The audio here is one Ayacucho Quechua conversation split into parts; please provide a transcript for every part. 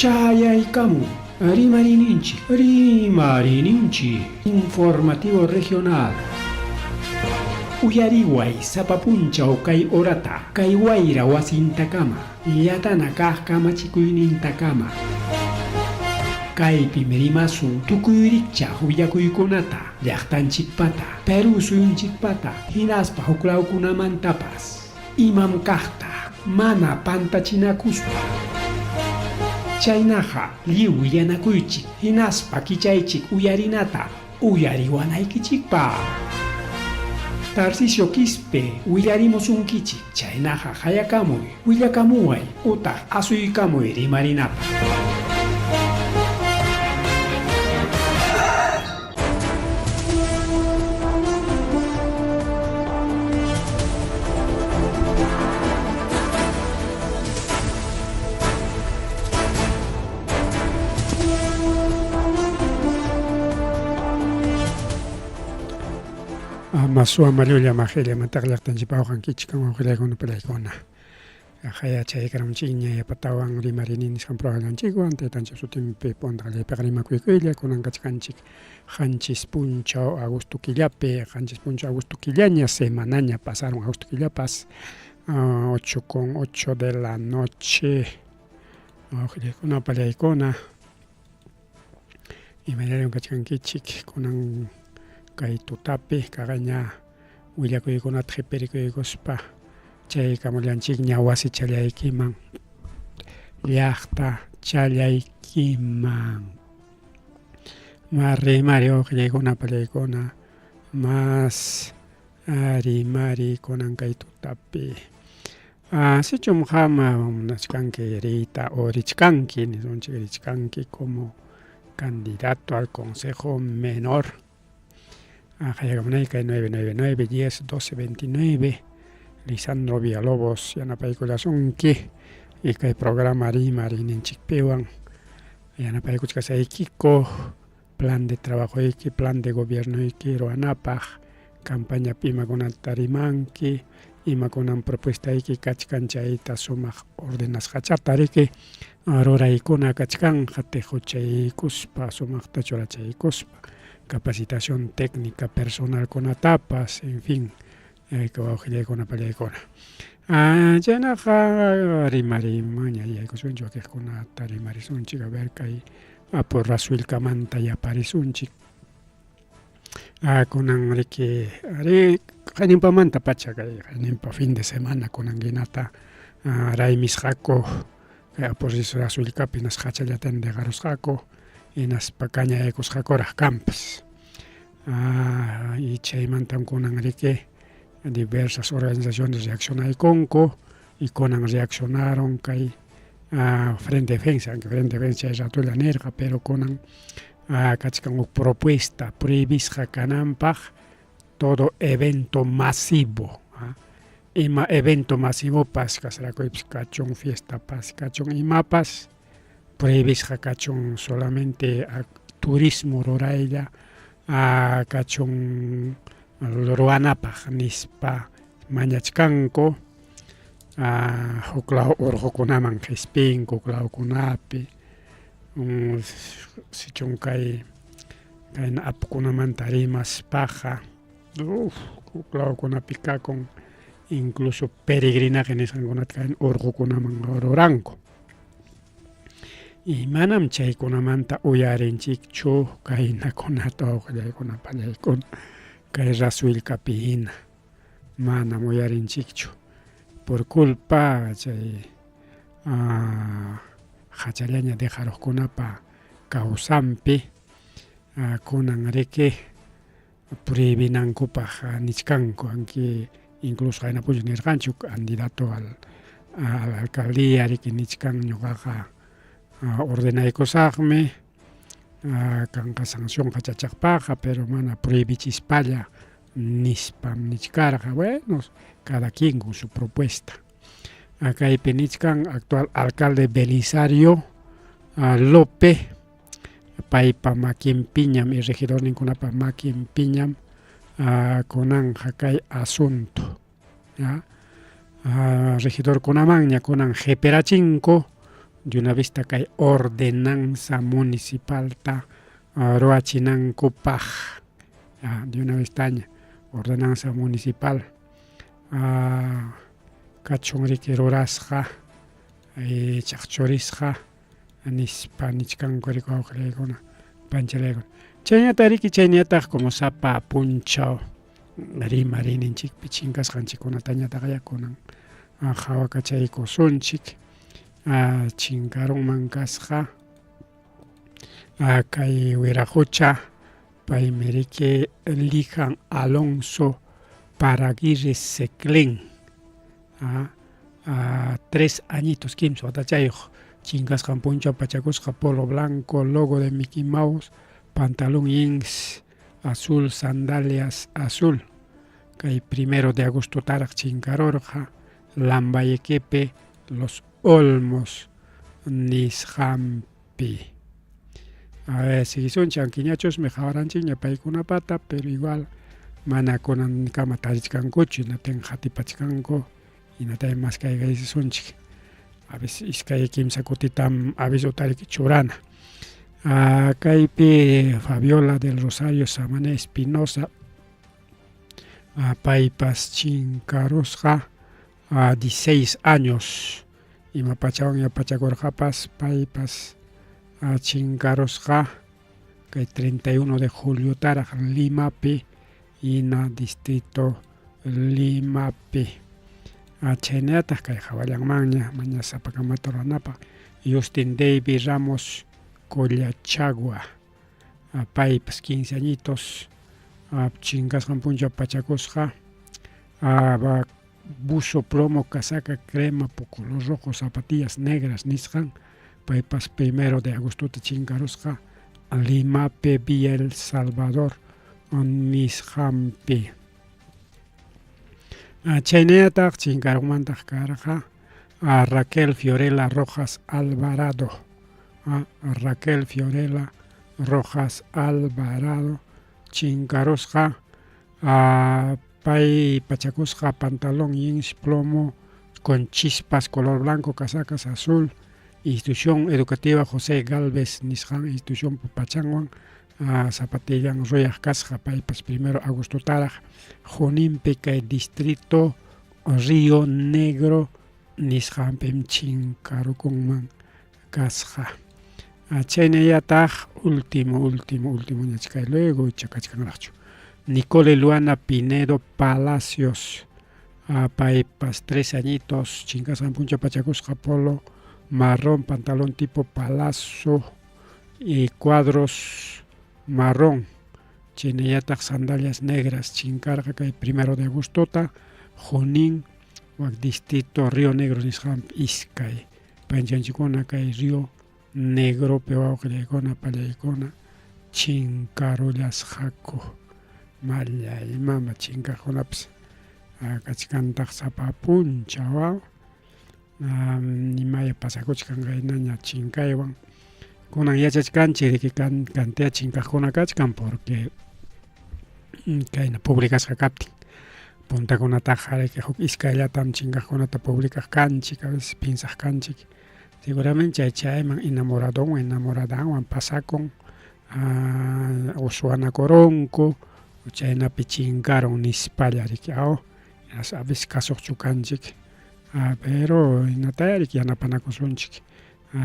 Chayaykamun Rimarininchik, Rimarininchik, Informativo Regional. Uyariway sapa punchaw kay horata, kay wayra wasintakama, llatana kaq kamachikuynintakama. Kaypim rimasun tukuy rikchaq willakuykunata, llaqtanchikpata, Perú suyunchikpata, hinaspa huklawkunamantapas. Imam kaqta mana pantachinakuspa. Chaynaqa lliw willanakuychik hinaspa kichaychik uyarinata uyariwanaykichikpaq. Tarcisio Quispe willarimusunkichik, chaynaqa qayakamuy, willakamuway utaq asuykamuy rimarinapaq. Masua mallulla majilla mataq llaqtanchikpa awqankichik wawqillaykuna palaykuna. Haya chaykaramchikña yapatawan rimarini nisqan programanchikwan taytanchik sutinpi punta qallaypiqa rimakuykuylla kunan kachkanchik qanchis punchaw agosto killapi qanchis punchaw agosto killaña semanaña pasarun agosto killapas ocho con ocho de la noche wawqillaykuna pallaykuna imaynallam kachkankichik kunan kay tutapi kaqaña willakuykunata qipirikuykuspa chaykamullanchikña wasichallaykiman llaqta challaykiman rimari wawqillaykuna pallaykuna mas rimari kunan kay tutapi sichum qam munachkanki riyta o richkanki nisunchik richkanki como candidato al consejo menor Qayakamunayki kay 999 10 12 29 Lisandro Villalobos yanapaykullasunki y kay programa rimariyninchikpiwan yanapaykuchkasaykiku plan de trabajoyki plan de gobiernoyki ruwanapaq campañapi imakunata rimanki imakunan propuestayki kachkan chayta sumaq ordenasqachata riki ruraykuna kachkanqa tequchaykuspa sumaqta churachaykuspa capacitación técnica personalkunatapas en fin wawqillaykuna pallaykuna chaynaqa rimariymanña yaykusunchik wakiqkunata rimarisunchik a ver kay apu Rasuilkamanta yaparisunchik kunan riki arí qayninpamanta pacha kay qayninpa fin de semana kunan hinata raymisqaku kay apu Rasuilkapi hinaspa qachallata dejarusqaku hinaspa kañaykusqakuraq kanpas y chaymantam kunan riki diversas organizaciones reaccionaykunku y kunan reaccionaron kay Frente Defensa, aunque Frente Defensa chay ratolla nirqa, pero kunan kachkan huk propuesta prohibisqa kananpaq todo evento masivo, ima evento masivopas casarakuypas kachun, fiestapas kachun, imapas prohibisqa kachun solamente turismo ruraylla kachun ruwanapaq nispa mañachkanku huklaw urqukunaman qispinku huklawkunapi sichum kay kayna apukunamanta rimaspaqa huklawkunapi kakun incluso peregrinaje nisqankunata kayna urqukunaman ruranku y manam chaykunamanta uyarinchikchu kaynakunata wawqillaykuna pallaykuna kay Rasuilkapi hina manam uyarinchikchu por culpa chay hachallaña dejaruqkunapa kawsanpi kunan riki prohibinankupaq nichkanku aunque incluso qayna punchaw nirqanchu candidato al a la alcaldía riki nichkan ñuqaqa ordenaykusaqmi kanqa sanción qachachaqpaqqa pero mana prohibichispalla nispam nichkarqa bueno cada quien con su propuesta kaypi nichkan actual alcalde Belisario López paypa makinpiñam y regidorninkunapa makinpiñam kunanqa kay asunto ya regidorkunamanña kunan qhiperachinku De una vista kay ordenanza municipalta ruwachinankupaq. De una vistaña ordenanza municipal kachun riki rurasqa chaqchurisqa nispa nichkanku riki wawqillaykuna panchalaykuna. Chaynataq riki chaynataq como sapa punchaw rimariyninchikpi chinkasqanchikkunatañataqyá kunan qhawakachaykusunchik. Chinkarunman kasqa kay wiraqucha paymi riki Lijan Alonso Paraguirre Seclén 3 añitos kimsa watachayuq chinkasqan punchaw pachakusqa polo blanco logo de Mickey Mouse pantalón jeans azul sandalias azul kay primero de agostotaraq chinkarurqa Lambayequepe Los Olmos nisqanpi. A ver, siguisunchik, ankiñachusmi qawaranchikña paykunapata, pero igual mana kunankama tarichkankuchu, hinaptin qatipachkanku, hinatay maskaykachisunchik. A veces iskay kimsa kutitam avisota riki churana. Kaypi Fabiola del Rosario Samane Espinosa paypas chinkarusqa 16 años ima pachawanña pachakurqapas paypas chinkarusqa kay 31 de juliotaraq Limapi hina distrito Limapi. Chhaynallataq kay qhawallanmanña maña sapakamata ruranapaq Justin David Ramos Collachagua paypas 15 añitos chinkasqan punchaw pachakusqa buzo plomo casaca crema color rojo zapatillas negras nisqan paypas primero de agostota chinkarusqa Limapi Villa El Salvador nisqanpi. Chaynallataq chinkarunmantaq karqa Raquel Fiorella Rojas Alvarado. Raquel Fiorella Rojas Alvarado chinkarusqa pay pachakusqa pantalón jeans plomo con chispas color blanco casacas azul institución educativa José Galvez nisqan institución pachanwan zapatillan ruyaq kasqa paypas primero agostotaraq Juninpi kay distrito Río Negro nisqanpim chinkarukunman kasqa. Chaynallataq último último último ñachkay luego icha kachkanraqchu Nicole Luana Pinedo Palacios paypas 3 añitos chinkasqan punchaw pachakusqa polo marrón pantalón tipo palazo y cuadros marrón chaynallataq sandalias negras chinkarqa kay primero de agostota Junín wak distrito Río Negro nisqanpi iskay panchanchikkuna kay Río Negropi wawqillaykuna pallaykuna chinkarullasqaku mallay mama chinkaqkunapas kachkantaq sapa punchaw imaya pasakuchkan kaynaña chinkaywan kunan yachachkanchik riki cantidad chinkaqkuna kachkan porque kayna publicasqa kaptin puntakunataqa riki huk iskayllatam chinkaqkunata publicaq kanchik a veces piensaq kanchik seguramente chay chayman enamoradonwan enamoradanwan pasakun o suwanakurunku chaynapi chinkarun nispalla riki aw a veces kasuqchu kanchik pero hinataya riki yanapanakusunchik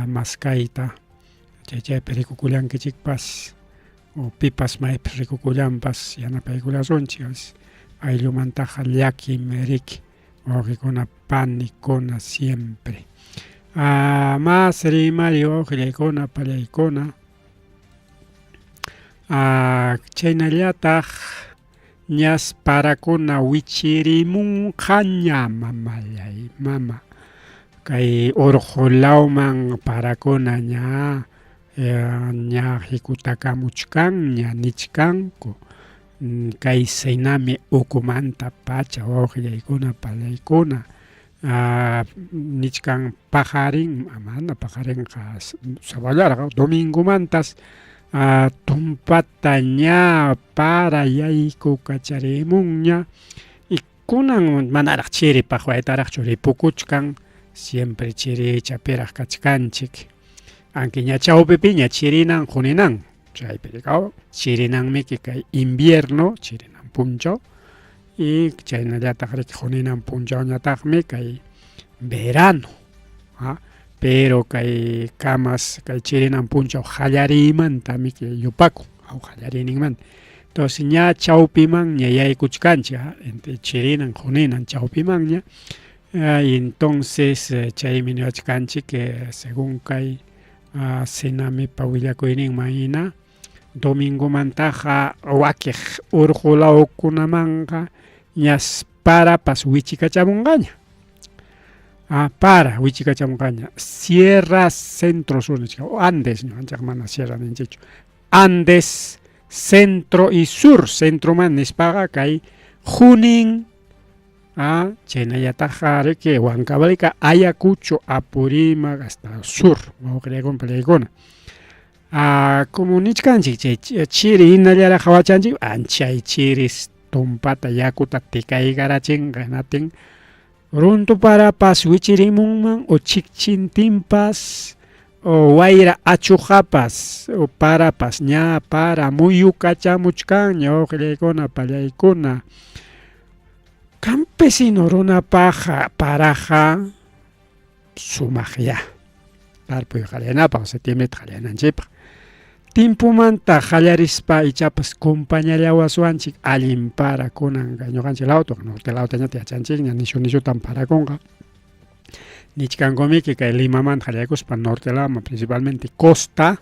maskayta chay chaypi rikukullankichikpas o pipas maypi rikukullanpas yanapaykullasunchik a veces ayllumantaqa llakim riki wawqikuna panikuna siempre. Más rimari wawqillaykuna pallaykuna chaynallataq ñas parakuna wichirimunqaña mamallay mama kay urqu lawman parakuna ña ña hikutakamuchkanña nichkanku kay Senami ukumanta pacha wawqillaykuna pallaykuna nichkan paqarin mana paqarinqa saballarqa domingomantas tumpata ña para yaykukacharimunña y kunan manaraq chiri paqwaytaraqchu ripukuchkan. Siempre chirichapiraq kachkanchik. Aunque ña chawpipiña chirinan quninan. Chaypi chirinanmiki kay invierno, chirinan punchaw. Y chaynallataq riki quninan punchawñataqmi kay verano. ¿Ah? Pero kay kamas kay chirinan punchaw qallariymantami yupakun, qallariyninmanta. Entonces ña chawpimanña yaykuchkanchik, entre chirinan quninan chawpimanña. Y entonces chaymi niwachkanchik según kay Senamipa willakuyninman hina domingomantaqa wakiq urqu lawkunamanqa ñas parapas wichikachamunqaña. Para wichikachamunqaña. Sierra Centro Sur nichka o Andes, ñuqanchikqa mana sierra ninchikchu. Andes Centro y Sur, centroman nispaqa kay Junín, chaynallataqqa riki Huancavelica, Ayacucho, Apurímac hasta sur, wawqillaykuna palaykuna. Como nichkanchik chay chiri hinallaraq qawachanchik, anchay chiris tumpata yakuta tikaykarachinqa hinaptin runtu parapas wichirimunman o chikchintinpas o wayra achuqapas o parapas ña para muyukachamuchkanña wawqillaykuna pallaykuna. Campesino runapaqqa paraqa sumaqyá tarpuy qallanapaq, septiembreta qallananchikpaq. Timpumanta qallarispa ichapas compañallawaswanchik allin para kunan ñuqanchik lawta, norte lawtañataq yachanchikña nishu nishutam parakunqa. Nichkankumiki kay Limamanta qallaykuspa norte lawman principalmente costa,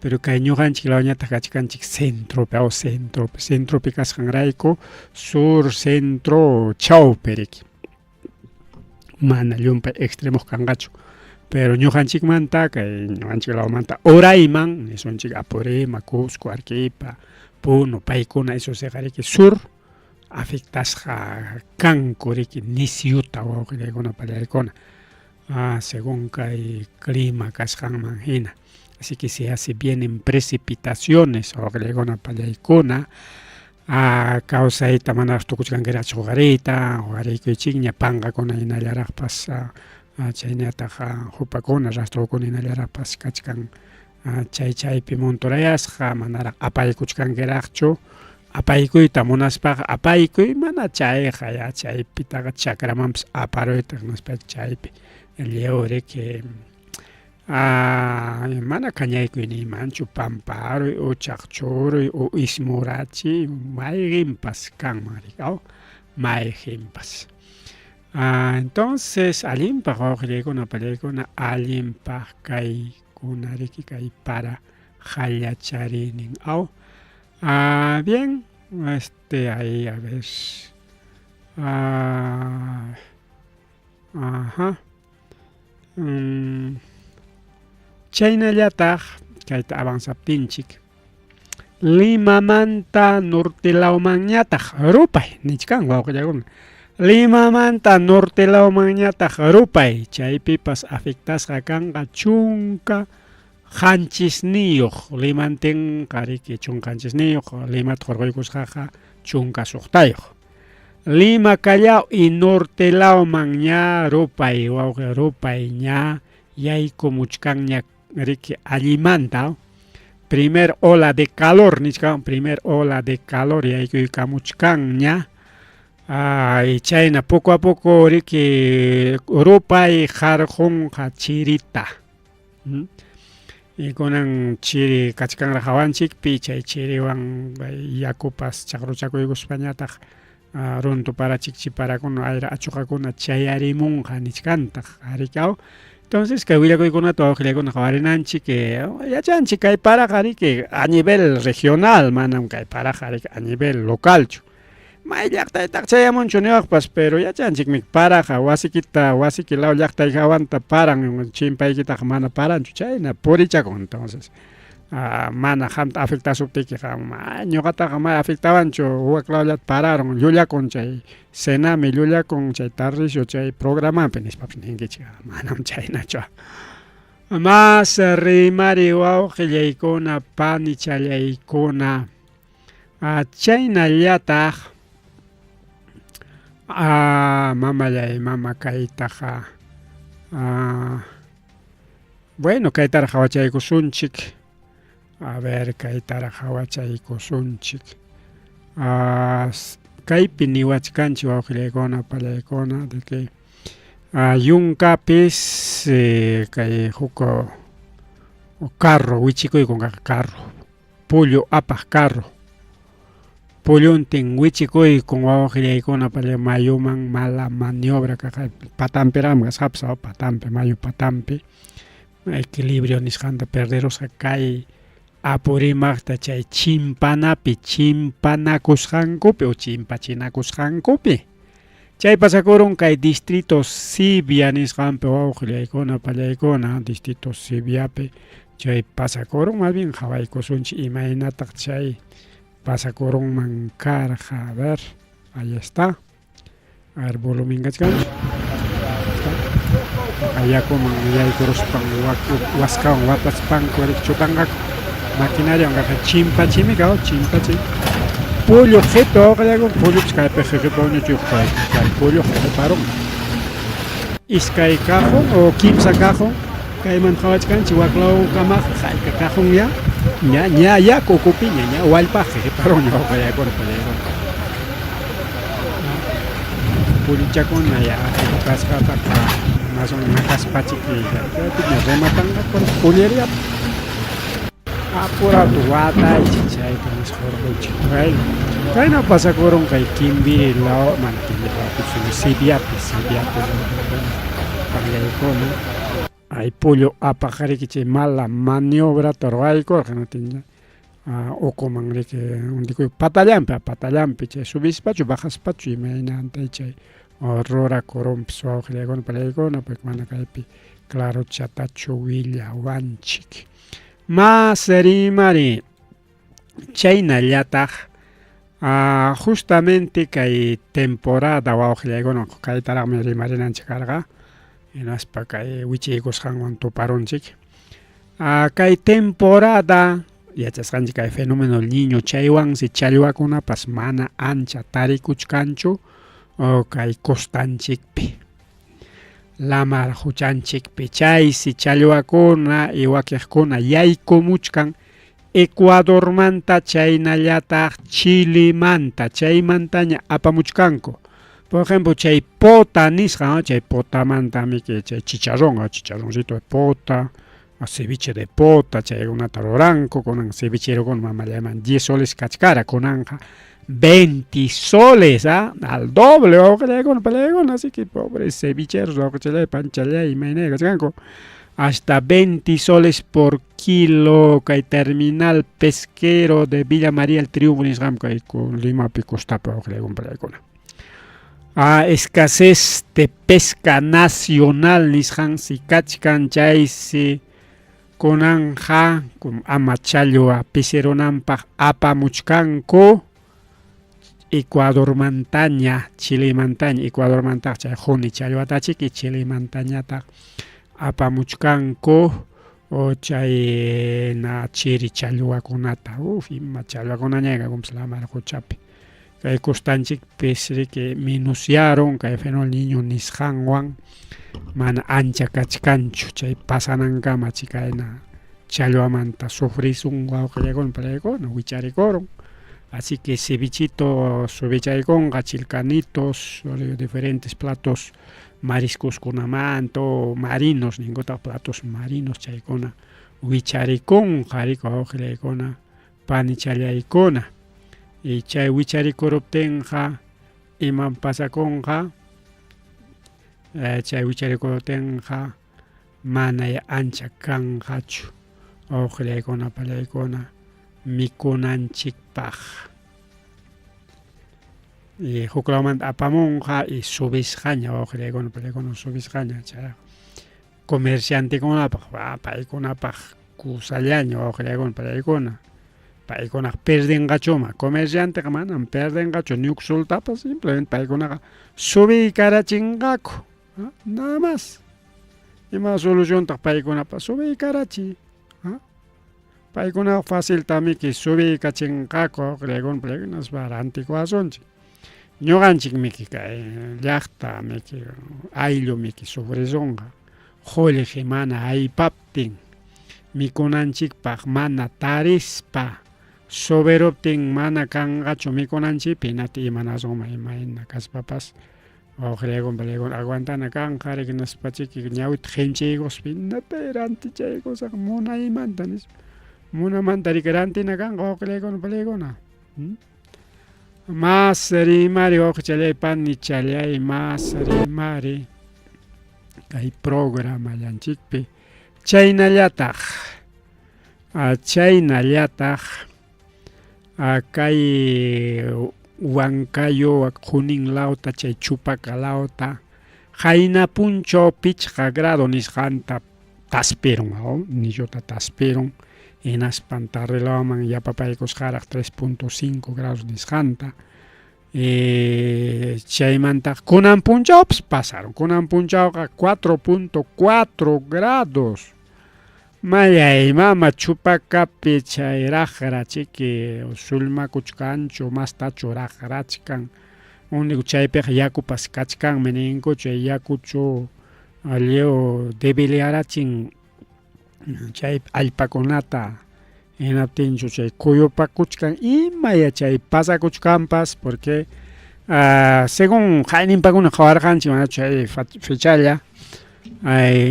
pero kay ñuqanchik lawñataq kachkanchik centropi, aw centropi, centropi kasqanrayku sur, centro, chawpi riki. Mana llumpay extremo kanqachu. Pero ñuqanchikmanta kay ñuqanchik lawmanta urayman nisunchik Apurímac, Cusco, Arequipa, Puno, paykuna eso siqa riki sur afectasqa kanku riki nisyuta wawqillaykuna pallaykuna según kay clima kasqanman hina. Así que se hace vienen precipitaciones wawqillaykuna pallaykuna kawsayta manaraq tukuchkankiraqchu huqariyta, huqariykuychikña panqakuna hinallaraqpas chaynataq hupakuna, rastrokuna hinallaraqpas kachkan chay chaypi monturayasqa manaraq apaykuchkankiraqchu. Apaykuyta munaspaqa apaykuy, mana chayqa ya chaypitaqa chakramanpas aparuyta hinaspa chaypi lliw riki mana kañaykuy niymanchu pamparuy o chaqchuruy o ismurachiy mayqinpas kanman riki aw mayqinpas. Entonces allinpaq wawqillaykuna pallaykuna allinpaq kaykuna riki kay para qallachariynin aw. Bien, este ahí a ver. Ajá. Chaynallataq kayta avanzaptinchik Limamanta norte lawmanñataq rupay nichkan wawqillaykuna. Limamanta norte lawmanñataq rupay chaypipas afectasqa kanqa 17 Limantinqa riki 17 Limata hurquykusqaqa 16. Lima Callao y norte lawman ña rupay wawqi rupay ña yaykumuchkanña riki allimanta. Primer ola de calor nichkan, primer ola de calor yaykuykamuchkanña. Ay chayna poco a poco riki rupay qarqunqa chirita. Y kunan chiri kachkanraq hawanchikpi chay chiriwan yakupas chaqruchakuykuspañataq runtu para chikchi parakuna ayra achuqakuna chayarimunqa nichkantaq riki aw. Entonces kay willakuykunata wawqillaykuna qawarinanchik yachanchik kay paraqa riki a nivel regional manam kay paraqa riki a nivel localchu. May llaqtaytaq chayamunchu niwaqpas, pero yachanchikmi paraqa wasikita wasiki law llaqtayki hawanta paran chimpaykitaqa mana paranchu chayna purichakun. Entonces mana qamta afectasuptikiqa ñuqataqa may afectawanchu wak lawllata pararun llullakun chay Senami llullakun chay Tarricio chay programapi nispapas ninkichik, manam chaynachu. Mas rimari wawqillaykuna panichallaykuna chaynallataq mamallay mama kaytaqa Bueno, kaytaraq qhawachaykusunchik. A ver, kaytaraq qhawachaykusunchik. Kaypi niwachkanchik wawqillaykuna, pallaykuna, de que yunkapis kay huk carro wichikuykun kaqa carro, pullu apaq carro. Pulluntin wichikuykun wawqillaykuna pallay mayuman mala maniobra kaqa patanpiraqmi kasqapas patanpi mayu patanpi equilibrio nisqanta perderusqa kay Apurimaqta chay chimpanapi chimpanakusqankupi o chimpachinakusqankupi. Chay pasakurun kay distrito Sibia nisqanpi wawqillaykuna pallaykuna distrito Sibiapi chay pasakurun más bien qhawaykusunchik imaynataq chay pasakurunman karqa a ver ahí está. A ver, volumen kachkanchu? Yakuman yaykuruspan waskawan wataspanku chutanqaku. Maquinariawan kaqa chimpachimi kaw, chimpachi. Pullu qipi wawqillayku, pullupas kaypi qiqiparuñachu kay kay pullu qiparun. Iskay cajón o kimsa cajón kayman qhawachkanchik waklawkamaqa hayka cajón ya ña ña yaku ukupiña ña wallpaqqa qiparunña wawqillaykuna pallaykuna. Pullichakuna ya kasqataqa más o menos nakaspachiki chaypiña rematanqaku pulleriapi. Apurado wataychik chayta nispa hurquychik. Bueno, kayna pasakurun kay Kimbiri law, mana Kimbiri lawpichu, Sibiapi, Sibiapi pallaykuna. Ay pullu apaq riki chay mala maniobrata ruwaykurqa natinña ukuman riki undikuy patallanpi patallanpi chay subispachu bajaspachu imaynanta chay rurakurunpas wawqillaykuna palaykuna porque mana kaypi clarochatachu willawanchik. Mas rimari chaynallataq justamente kay temporada wawqillaykuna kaytaraqmi rimarinanchik karqa hinaspa kay wichiykusqanwan tuparunchik. Kay temporada yachasqanchik kay fenómeno El Niño chaywansi challwakunapas mana ancha tarikuchkanchu kay costanchikpi. Lamar huchanchikpi chaysi challwakuna y wakiqkuna yaykumuchkan Ecuadormanta chaynallataq Chilemanta chaymantaña apamuchkanku. Por ejemplo, chay pota nisqa, chay potamantami chay chicharrón, chicharroncito de pota, ceviche de pota, chaykunata ruranku, kunan cevicherokuna mamallaman 10 soles kachkara, kunanqa 20 soles, al doble wawqillaykuna palaykuna, así que pobres cevicheros wawqichallay panchallay imaynay kachkanku. Hasta 20 soles por kilo kay terminal pesquero de Villa María el Triunfo nisqam kay Limapi costapi wawqillaykuna palaykuna. Escasez de pesca nacional nisqansi kachkan chaysi kunanja ama challwa pisirunanpaq apamuchkanku Ecuadormantaña, Chilemantaña, Ecuadormantaq chay quni challwatachiki Chilemantañataq apamuchkanku o chay na chiri challwakunata. Uf, ima challwakunaña kakunpas lamar quchapi. Kay costanchikpis riki minuciaron kay fenol niño nisqanwan mana ancha kachkanchu chay pasanankama chikayna challwamanta sufrisun wawqillaykuna palaykuna wicharikurun. Así que cevichito subichaykunqa chilcanitos, diferentes platos mariscoskunamanta o marinos ninkutaq platos marinos chaykuna wicharikunqa riki wawqillaykuna panichallaykuna. Y chay wicharikuruptinqa imam pasakunqa chay wicharikuruptinqa manay ancha kanqachu wawqillaykuna pallaykuna mikunanchikpaq. Y huklawmanta apamunqa y subisqaña wawqillaykuna pallaykuna subisqaña chay comerciantekunapaq paykunapaq kusallaña wawqillaykuna pallaykuna. Paykunaqa perdinqachuma, comercianteqa manam perdinqachu ni huk soltapas simplemente paykunaqa subiykarachinqaku, nada más. Ima soluciontaq paykunapaq subiykarachiy, paykunaqa faciltamiki subiykachinqaku wawqillaykuna pallaykuna hinaspa rantikuwasunchik. Ñuqanchikmiki kay llaqta miki ayllumiki sufrisunqa. Qullqi mana aypaptin, mikunanchikpaq mana tarispa, soberuptin mana kanqachu mikunanchikpi, hinaptin imanasunman imayna kaspapas wawqillaykuna palaykuna aguantana kanqa riki nispachiki ñawita qinchiykuspa hinatay rantichaykusaq munaymanta nispa munamanta riki rantina kanqa wawqillaykuna palaykuna. Mas rimari wawqichallay panichallay mas rimari kay programallanchikpi chaynallataq chaynallataq kay Huancayo Junín lawta chay Chupaca lawta qayna punchaw pichqa grado nisqanta taspirun nilluta taspirun hinaspan tarrilawman yapapaykusqaraq 3.5 grados nisqanta chaymanta kunan punchawpas pasarun kunan punchawqa 4.4 grados mayay mama chupakapi chay raqra chiki sullmakuchkanchu mastachu raqrachkan único chaypiqa yakupas kachkanmi ninku chay yakuchu lliw debiliarachin chay allpakunata hinaptinchu chay kuyupakuchkan imaya chay pasakuchkanpas porque según qayninpakuna qhawarqanchik mana chay fechalla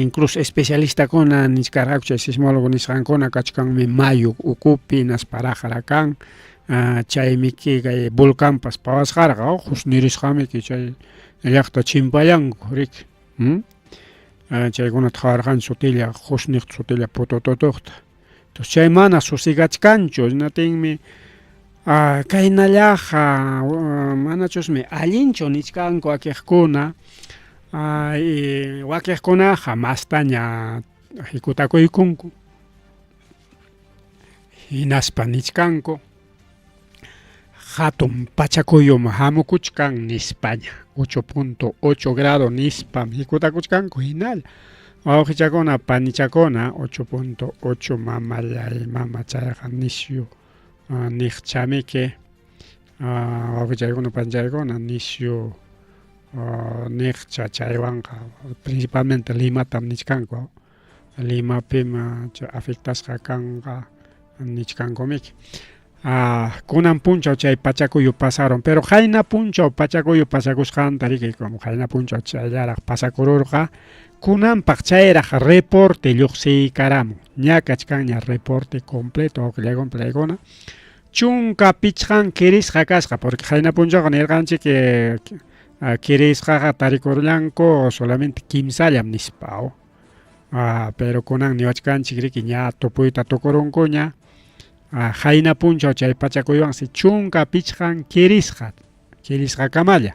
incluso especialistakuna nichkarqaku chay sismólogo nisqankuna kachkanmi mayu ukupi hinaspa raqra kan chaymiki kay volcanpas pawasqarqa husnirisqamiki chay llaqta chimpallanku riki Chaykunata qhawarqani sutilla qusniqta sutilla putututuqta. Entonces chay mana susigachkanchu, hinatinmi kaynallaqa manachusmi allinchu nichkanku wakiqkuna, wakiqkunaqa mastaña hikutakuykunku, hinaspa nichkanku. Hatun pachakuyum hamukuchkan nispaña, 8.8 grado nispam hikutakuchkanku hinalla. Wawqichakuna, panichakuna, 8.8 mamallay mama chayqa nisyu niqchamiki wawqichaykuna panichaykuna nisyu niqcha chaywanqa principalmente Limatam nichkanku. Limapim afectasqa kanqa nichkankumiki. Kunan punchaw chay pachakuyu pasarun, pero qayna punchaw pachakuyu pasakusqanta riki, como qayna punchaw chayllaraq pasakururqa, kunanpaq chayraq reporte lluqsiykaramun, ña kachkanña reporte completo wawqillaykuna palaykuna, 15 kirisqa kasqa, porque qayna punchawqa nirqanchik kirisqaqa tarikurllanku solamente kimsallam nispa. Pero kunan niwachkanchik riki ña tupuyta tukurunkuña qayna punchaw chay pachakuywansi 15 kirisqa kirisqakamalla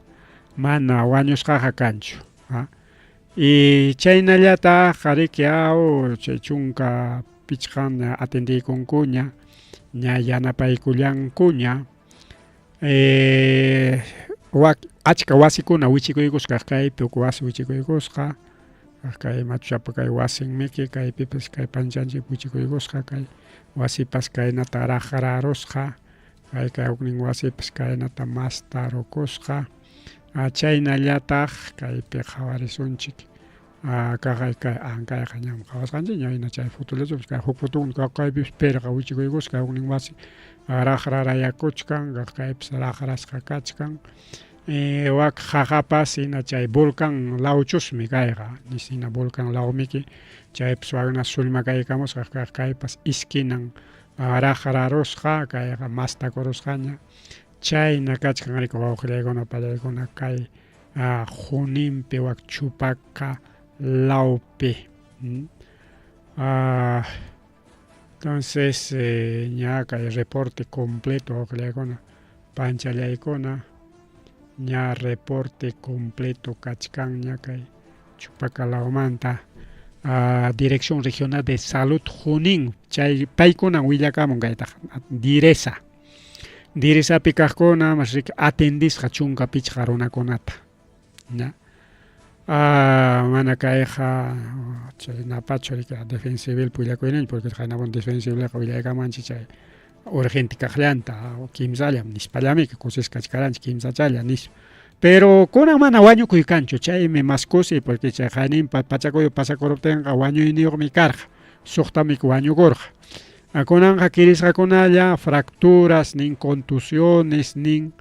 mana wañusqaqa kanchu y chaynallataq riki aw chay 15 atendiykunkuña ña yanapaykullankuña wak achka wasikuna wichikuykusqa kaypi huk wasi wichikuykusqa kay machuchapa kay wasinmiki kaypipas kay panchanchik wichikuykusqa kay wasipas kaynata raqrarusqa kay kay huknin wasipas kaynata mastarukusqa chaynallataq kaypi qhawarisunchik kaqay kay ankayqa ñam qhawasqanchik ña hina chay fotollachupas kay huk fotokuna kaypipas pirqa wichikuykusqa huknin wasi raqrarayakuchkan kaypipas raqrasqa kachkan wak qaqapas hina chay volcan lawchusmi kayqa hina volcan lawmiki chaypas wakna sullmakaykamusqa kaq kaypas iskinan raqrarusqa kayqa mastakurusqaña chayna kachkan riki wawqillaykuna pallaykuna kay Juninpi wak Chupaca lawpi. Entonces ña kay reporte completo wawqillaykuna panchallaykuna ña reporte completo kachkanña kay Chupaca lawmanta Dirección Regional de Salud Junín chay paykunan willakamun kaytaqa Diresa. Diresapi kaqkuna riki atendisqa 15 runakunata. Ña. Mana kayqa chay napachu riki defensa civil willakuyninchik porque qaynapun defensa civilqa willaykamanchik chay urgente kaqllanta kimsallam nispallamiki kusisqa kachkaranchik kimsachalla nispa. Pero kunan mana wañukuy kanchu, chaymi mas kusiy porque chay qayninpa pachakuyu pasakuruptinqa wañuyniyuqmi karqa, suqtamik wañukurqa. Kunanqa kirisqakunalla fracturas nin contusiones nin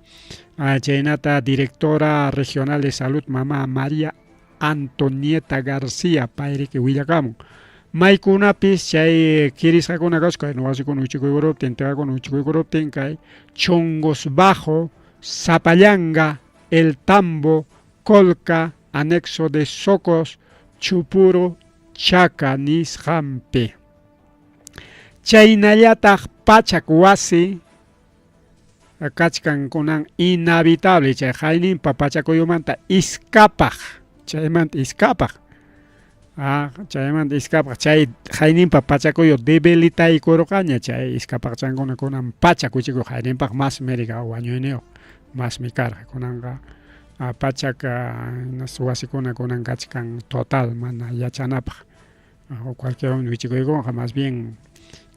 chaynata directora regional de salud mama María Antonieta García payriki willakamun. Maykunapis chay kirisqakuna kasqa kay wasikuna wichikuykuruptin, tiyakuna wichikuykuruptin kay Chongos Bajo, Zapallanga, El Tambo, Colca, Anexo de Socos, Chupuro, Chaca nisqanpi. Chaynallataq pachak wasi kachkan kunan inhabitable chay qayninpa pachakuyumanta iskapaq, chaymanta iskapaq. Ah, chaymanta iskapaq chay qayninpa pachakuyu debilitaykurqaña chay iskapaqchankuna kunan pachak wichikuy qayninpaq mas meriga wañuyniyuq masmi karqa kunanqa pachak wasikuna kunan kachkan total mana yachanapaq cualquier wichikuykunqa más bien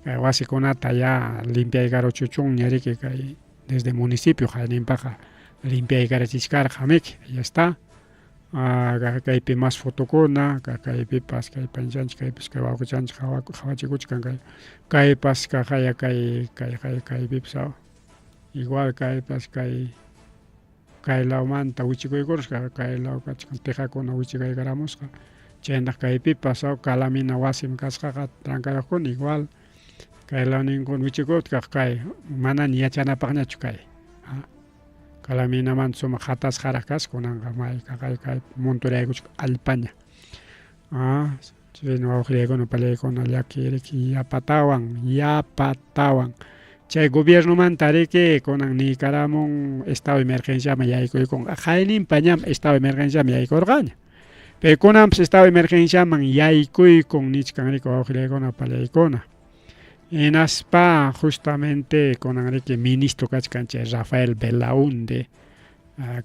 wasikunata ya limpiaykaruchuchunña riki kay desde municipio qayninpaqa limpiaykarachichkarqa miki ya está. Kaypi mas fotokuna, kaypipas kay panchanchik kaypas kay wawqichanchik qhawachikuchkan kay kaypas kaqaya kay kay kay kaypipas igual kaypas kay kay lawmanta wichikuykurusqa kay law kachkan tejakuna wichikaykaramusqa chaynataq kaypipas calamina wasim kasqaqa trankayuqkuna igual kay lawninkuna wichikutkaq kay manaña yachanapaqñachu kay. Calaminamanta sumaq hatasqaraq kasqa kunanqa may kaqay kay monturaykuchka allpaña. Ah, chayna wawqillaykuna pallaykuna llaki riki yapatawan, yapatawan. Chay gobiernomanta riki kunan niykaramun estado de emergenciaman yaykuykunqa. Qayninpa ñam estado de emergenciaman yaykurqaña. Pero kunanpas estado de emergenciaman yaykuykun nichkan riki wawqillaykuna pallaykuna. Hinaspa justamente kunanriki ministro kachkan chay Rafael Belaunde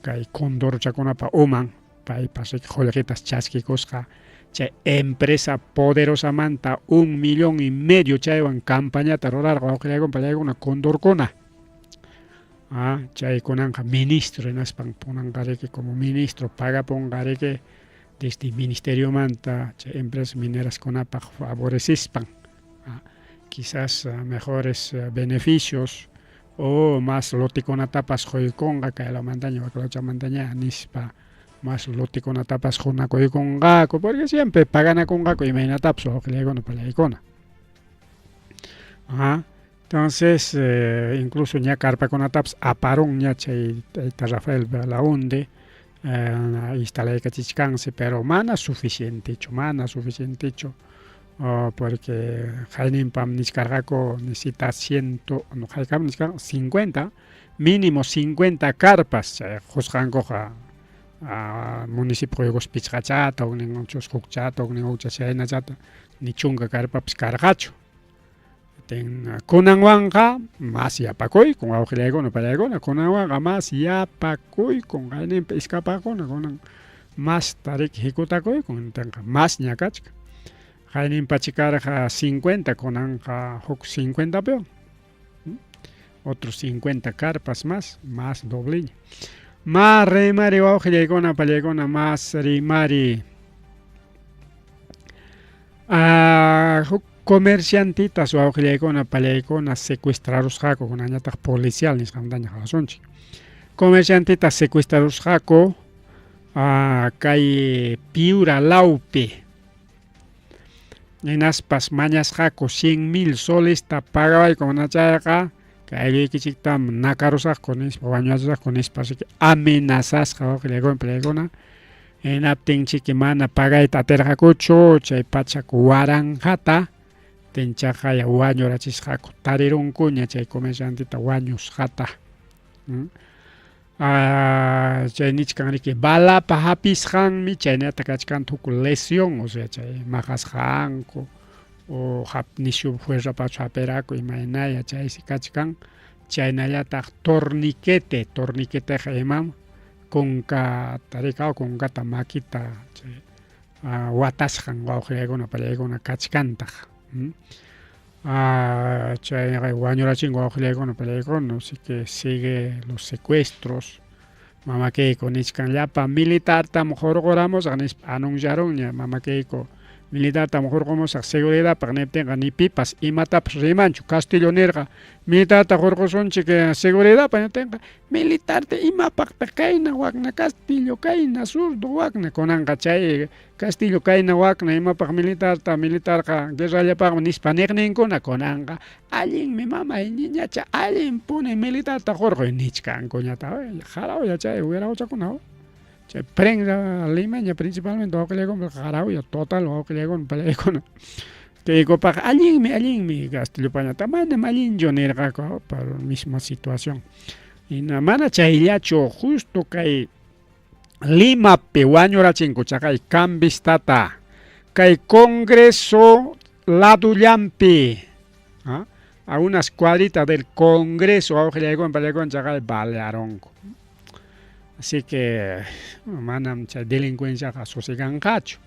kay condorchakunapa uman paypas riki qullqitas chaskikusqa chay empresa poderosamanta 1,5 millón chaywan campañata rurarqa wawqillaykuna pallaykuna condorkuna. Chay kunanqa ministro hinaspan kunanqa riki como ministro pagapunqa riki desde ministeriomanta chay empresas mineraskunapaq favorecispan quizás mejores beneficios o mas lotekunatapas quykunqa kay lawmantaña wak lawchamantaña nispa mas lotekunatapas qunakuykunqaku porque siempre paganakunqaku imaynatapas wawqillaykuna pallaykuna. Entonces incluso ña carpakunatapas aparunña chay tayta Rafael Belaunde instalaykachichkansi pero mana suficientechu, mana suficientechu porque qayninpam nichkarqaku necesita ciento no haykam nichkarqa 50 mínimo 50 carpas chay qusqankuqa municipio quykus pichqachata huknin chusku hukchata huknin hukcha chaynachata ni chunka carpapas karqachu. Kunanwanqa mas yapakuykun wawqillaykuna pallaykuna kunanwanqa mas yapakuykun qayninpa iskapaqkuna kunan masta riki hikutakuyku tinqa masña kachkan qayninpachi karqa 50 kunanqa huk 50 piwan otros 50 carpas más, más dobleña. Mas rimari wawqillaykuna pallaykuna mas rimari huk comerciantitas wawqillaykuna pallaykuna secuestrarusqaku kunañataq policial nisqantaña qawasunchik. Comerciantitas secuestrarusqaku kay Piura lawpi hinaspas mañasqaku 100,000 solesta pagawayku mana chayqa kay aylluykichiktam nakarusaqku nispa wañuachisaqku nispa así que amenazasqa wawqillaykuna pallaykuna hinaptinchiki mana pagayta atirqakuchu chay pachak waranqata tinchaqaya wañurachisqaku tarirunkuña chay comerciantita wañusqata. Chay nichkan riki balapa hapisqanmi chaynata kachkan huk lesión o sea chay maqasqanku o nishu fuerzapachu hapiraku imaynaya chaysi kachkan chaynallataq torniquete torniqueteqa imam kunka tarika kunkata makita chay watasqan wawqillaykuna pallaykuna kachkantaq. Chayqa wañurachinku wawqillaykuna pallaykuna así que sigue los secuestros. Mama Keiko nichkan llapa militartam hurquramusaq nispa anunciarunña Mama Keiko militartam hurqumusaq seguridadpaq niptinqa ni pipas imatapas rimanchu. Castillo nirqa militarta hurqusunchik seguridadpaq niptinqa militarta imapaqtaq kayna wakna Castillo kayna zurdo wakna kunanqa chay Castillo kayna wakna imapaq militarta militarqa guerrallapaqmi nispa niqninkuna kunanqa allinmi mamay ñiñacha allinpuni militarta hurquy nichkankuñataq qarawya chay wiraqochakuna chay prensa limeña principalmente wawqillaykuna qarawya total wawqillaykuna palaykuna Keykupaq allinmi allinmi Castillopañataq manam allinchu nirqaku por misma situación hina mana chayllachu justo kay Limapi wañurachinku chaqay cambistata kay Congreso ladullanpi a unas cuadritas del Congreso wawqillaykuna pallaykuna chaqay balearonku así que manam chay delincuenciaqa susiganqachu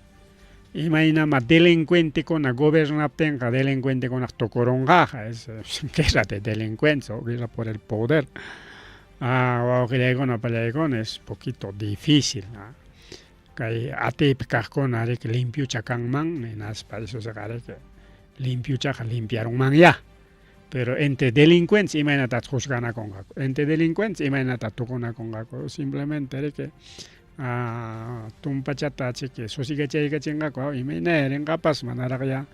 imaynama delincuentekuna gobernaptinqa delincuentekunaq tukurunqaqa es guerra de delincuencia o guerra por el poder. Ah, wawqillaykuna pallaykuna es poquito difícil. Kay atiypi kaqkuna riki limpiucha kanman hinaspa isusiqa riki limpiuchaqa limpiarunmanyá. Pero entre delincuentes imaynatataq juzganakunqaku, entre delincuentes imaynata tukunakunqaku, simplemente riki tumpachata chiki susigachaykachinqaku imayna rinqapas manaraqya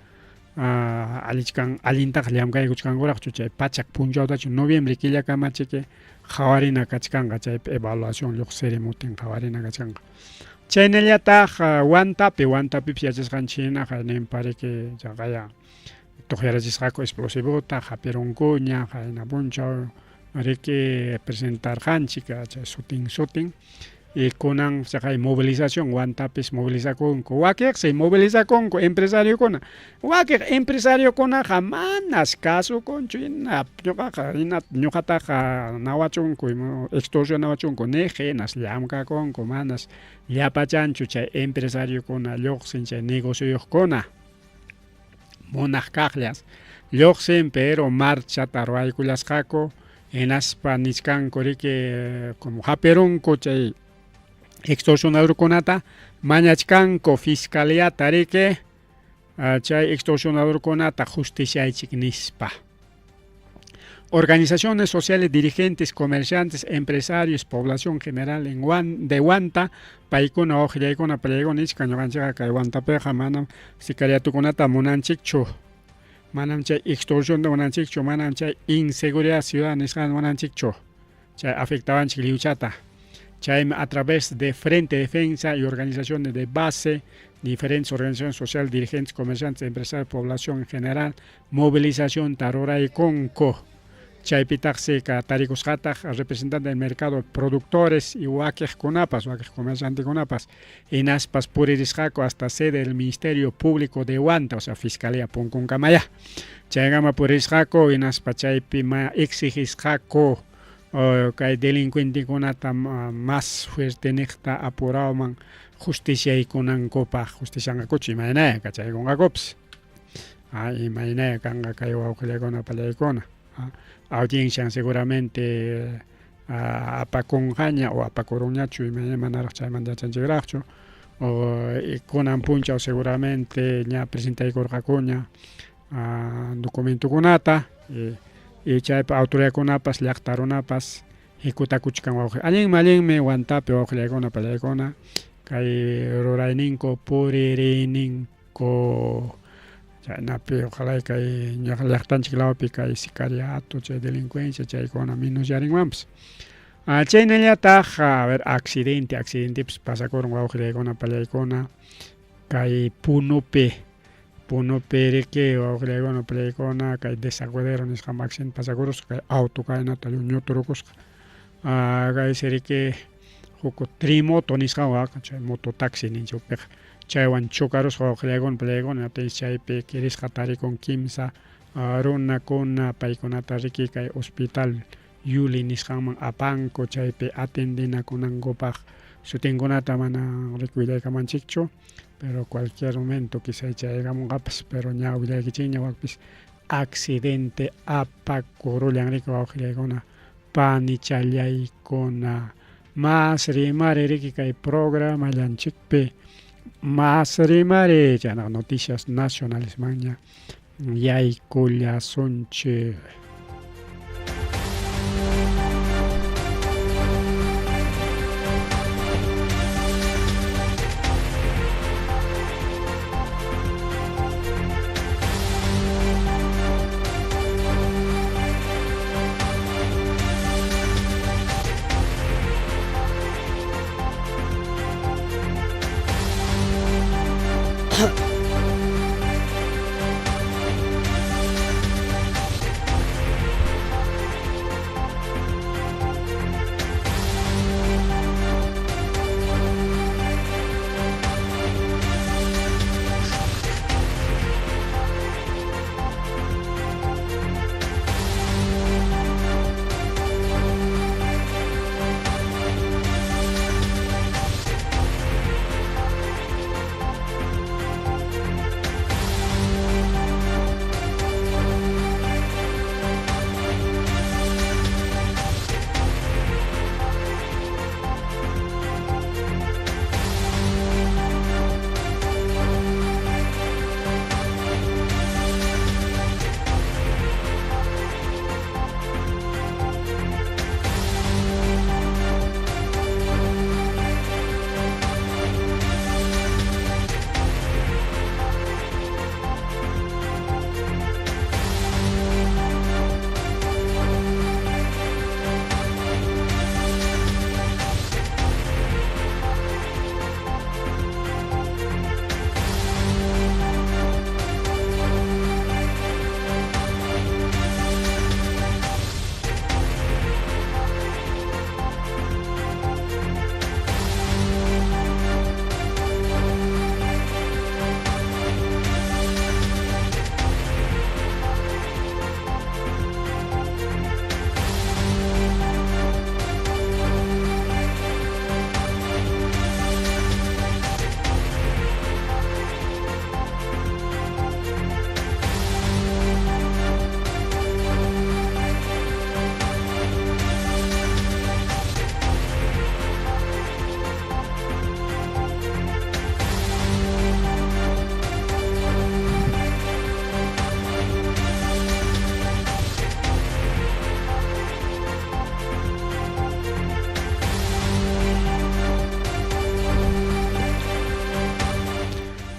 allichkan allintaqa llamkaykuchkankuraqchu chay pachak punchawtachu noviembre killakama chiki qhawarina kachkanqa chaypi evaluación lluqsirimutin qhawarina kachkanqa. Chaynallataq Huantapi, Huantapipis yachasqanchik hinaqa ninpa riki chaqaya tuqyarachisqaku explosivota hapirunkuña qayna punchaw riki presentarqanchik chay sutin sutin y kunan chaqay movilización Huantapis movilizakunku wakiqsi movilizakunku empresariokuna wakiq empresariokunaqa manas kasukunchu hina ñuqaqa hina ñuqataqa nawachunku extorsionawachunku niq hinas llamkakunku manas llapachanchu chay empresariokuna lluqsin chay negocioyuqkuna munaq kaqllas lluqsin pero marchata ruwaykullasqaku hinaspa nichkanku riki como hapirunku chay extorsionadorkunata mañachkanku fiscaliata riki chay extorsionadorkunata justiciaychik nispa. Organizaciones sociales, dirigentes, comerciantes, empresarios, población general en de Huanta, paykuna wawqillaykuna pallaykuna nichkan ñuqanchikqa kay Huantapiqa manam sicariatukunata munanchikchu, manam chay extorsionta munanchikchu, manam chay inseguridad ciudadana nisqanta munanchikchu, chay afectawanchik lliwchata. Chaymi a través de Frente Defensa y organizaciones de base, diferentes organizaciones sociales, dirigentes, comerciantes, empresarios, población en general, movilización ruraykunku. Chaypitaqsi tarikusqataq representante del mercado, productores y wakiqkunapas, wakiq comerciantekunapas, hinaspas puririsqaku hasta sede del Ministerio Público de Huanta, o sea, Fiscalía punkunkamaya. Chaykama puririsqaku hinaspa chaypi ma exigisqaku kay delincuentekunata más fuerte niqta apurawman justiciaykunankupaq, justicianqakuchu imaynaya kachaykunqakupas. Imaynaya kanqa kay wawqillaykuna pallaykuna. Audiencia seguramente apakunqaña o apakurunñachu imayna manaraq chaymanta yachanchikraqchu o kunan punchaw seguramente ña presentaykurqakuña documentokunata y chaypa autoridadkunapas llaqta runapas hikutakuchkan wawqi. Allinmi allinmi Huantapi wawqillaykuna pallaykuna kay rurayninku puririninku chaynapi ojalá kay llaqtanchik lawpi kay sicariato chay delincuencia chaykuna menosyarinmanpas. Chaynallataq a ver accidente accidentepis pasakurun wawqillaykuna pallaykuna kay Punupi Punupi riki wawqillaykuna pallaykuna kay desaguadero nisqan accidente pasakurusqa kay auto kaynata ñuturukusqa kaysi riki huk trimoto nisqanwan chay mototaxi ninchik hukpiqa chaywan chocarusqa wawqillaykuna pallaykuna chaypi kirisqa tarikun kimsa runakuna paykunata riki kay hospital Yuli nisqanman apanku chaypi atendinakunankupaq sutinkunata mana riki willaykamanchikchu pero cualquier momento quizá chayaykamunqapas pero ña willaykichikña wakpis accidente apakurullan riki wawqillaykuna panichallaykuna. Mas rimari riki kay programallanchikpi mas rimari chaynaqa noticias nacionalesmanña yaykullasunchik.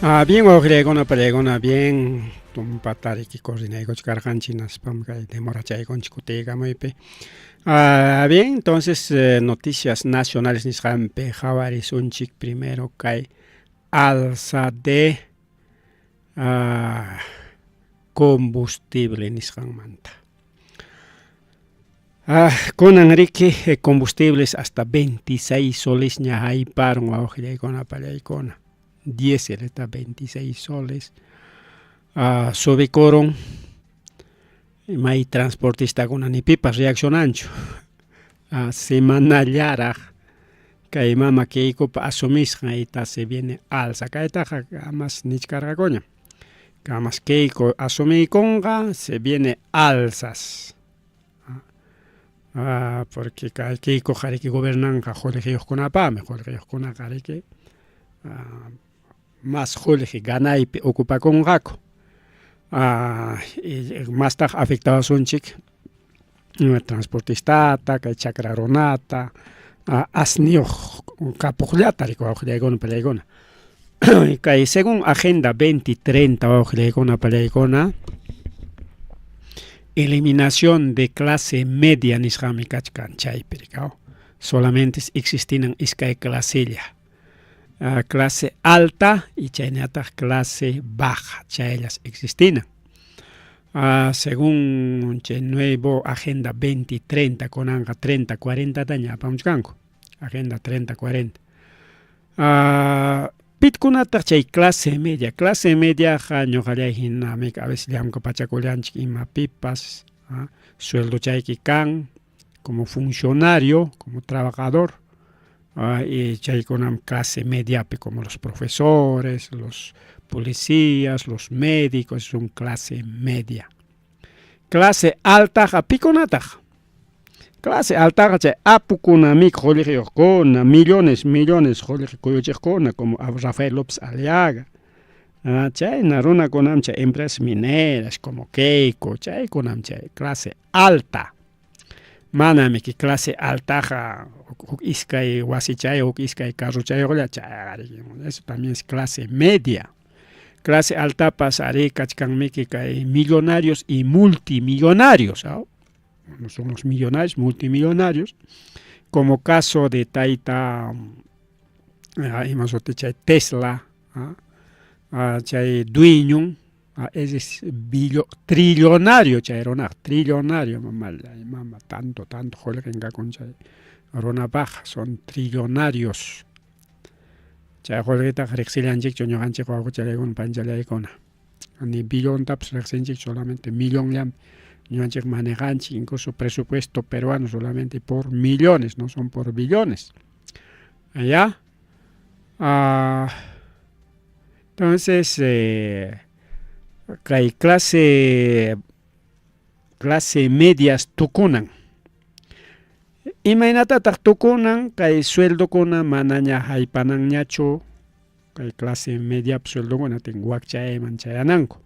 Ah, bien wawqillaykuna pallaykuna bien tumpata riki coordinaykuchkarqanchik hinaspam kay demorachaykunchik kutiykamuypi. Ah, bien, entonces eh, noticias nacionales nisqanpi qhawarisunchik primero kay alza de ah, combustible nisqanmanta. Ah, kunan riki eh, combustibles hasta 26 solesña hayparun wawqillaykuna pallaykuna. Diésel está 26 soles. Ah, subikurun may transportistakuna ni pipas reaccionanchu. Ah, semanallaraq kay mama Keikopa asumisqan ita se viene alza. Kaytaqa kamas nichkarqakuñam. Kamas Keiko asumiykunqa se viene alzas. Ah, porque kay Keikoqa riki gobernanqa qullqiyuqkunapaqmi, qullqiyuqkunaqa riki ah, mas qullqi ganaypi ocupakunqaku. Ah, mastaq afectawasunchik transportistata, kay chakra runata, asniyuq kapuqllata riki wawqillaykuna pallaykuna. Kay según Agenda 2030 wawqillaykuna pallaykuna, eliminación de clase media nisqanmi kachkan chaypi rikaw. Solamente existinan iskay clasella. Clase alta y chaynataq clase baja, chayllas existinan. Según chay nuevo Agenda 2030 kunanqa 30 40taña apamuchkanku. Agenda 30 40. Pitkunataq chay clase media? Clase mediaqa ñuqallay hinami a veces llamkapachakullanchik imapipas, sueldochayki kan como funcionario, como trabajador, y chaykunam clase mediapi como los profesores, los policías, los médicos, son clase media. Clase altaqa pikunataq? Clase altaqa chay apukunamiki qullqiyuqkuna, millones, millones qullqi kuyuchiqkuna como Rafael López Aliaga. Chayna runakunam chay empresas mineras como Keiko, chaykunam chay clase alta. Manamiki clase altaqa huk iskay wasichayuq, huk iskay carrochayuqlla, chayqa eso también es clase media. Clase altapas arí kachkanmiki kay millonarios y multimillonarios, ¿ah? No son los millonarios, multimillonarios, como caso de tayta ima suti chay Tesla, chay dueñon, ese es trillonario chay runaqa, trillonario mamallay mama, tanto, tanto qullqin kakun chay runapaqqa, son trillonarios. Chay qullqitaqa riqsillanchikchu ñuqanchik wawqichalaykuna, panchalaykuna. Ni billontapas riqsinchik, solamente millonllam ñuqanchik manejanchik, incluso presupuesto peruano solamente por millones, no son por billones. ¿Ya? Entonces, kay clase medias tukunan. Imaynatataq tukunan kay sueldokuna manaña haypananñachu kay clase mediap sueldokuna tin wakchayman chayananku.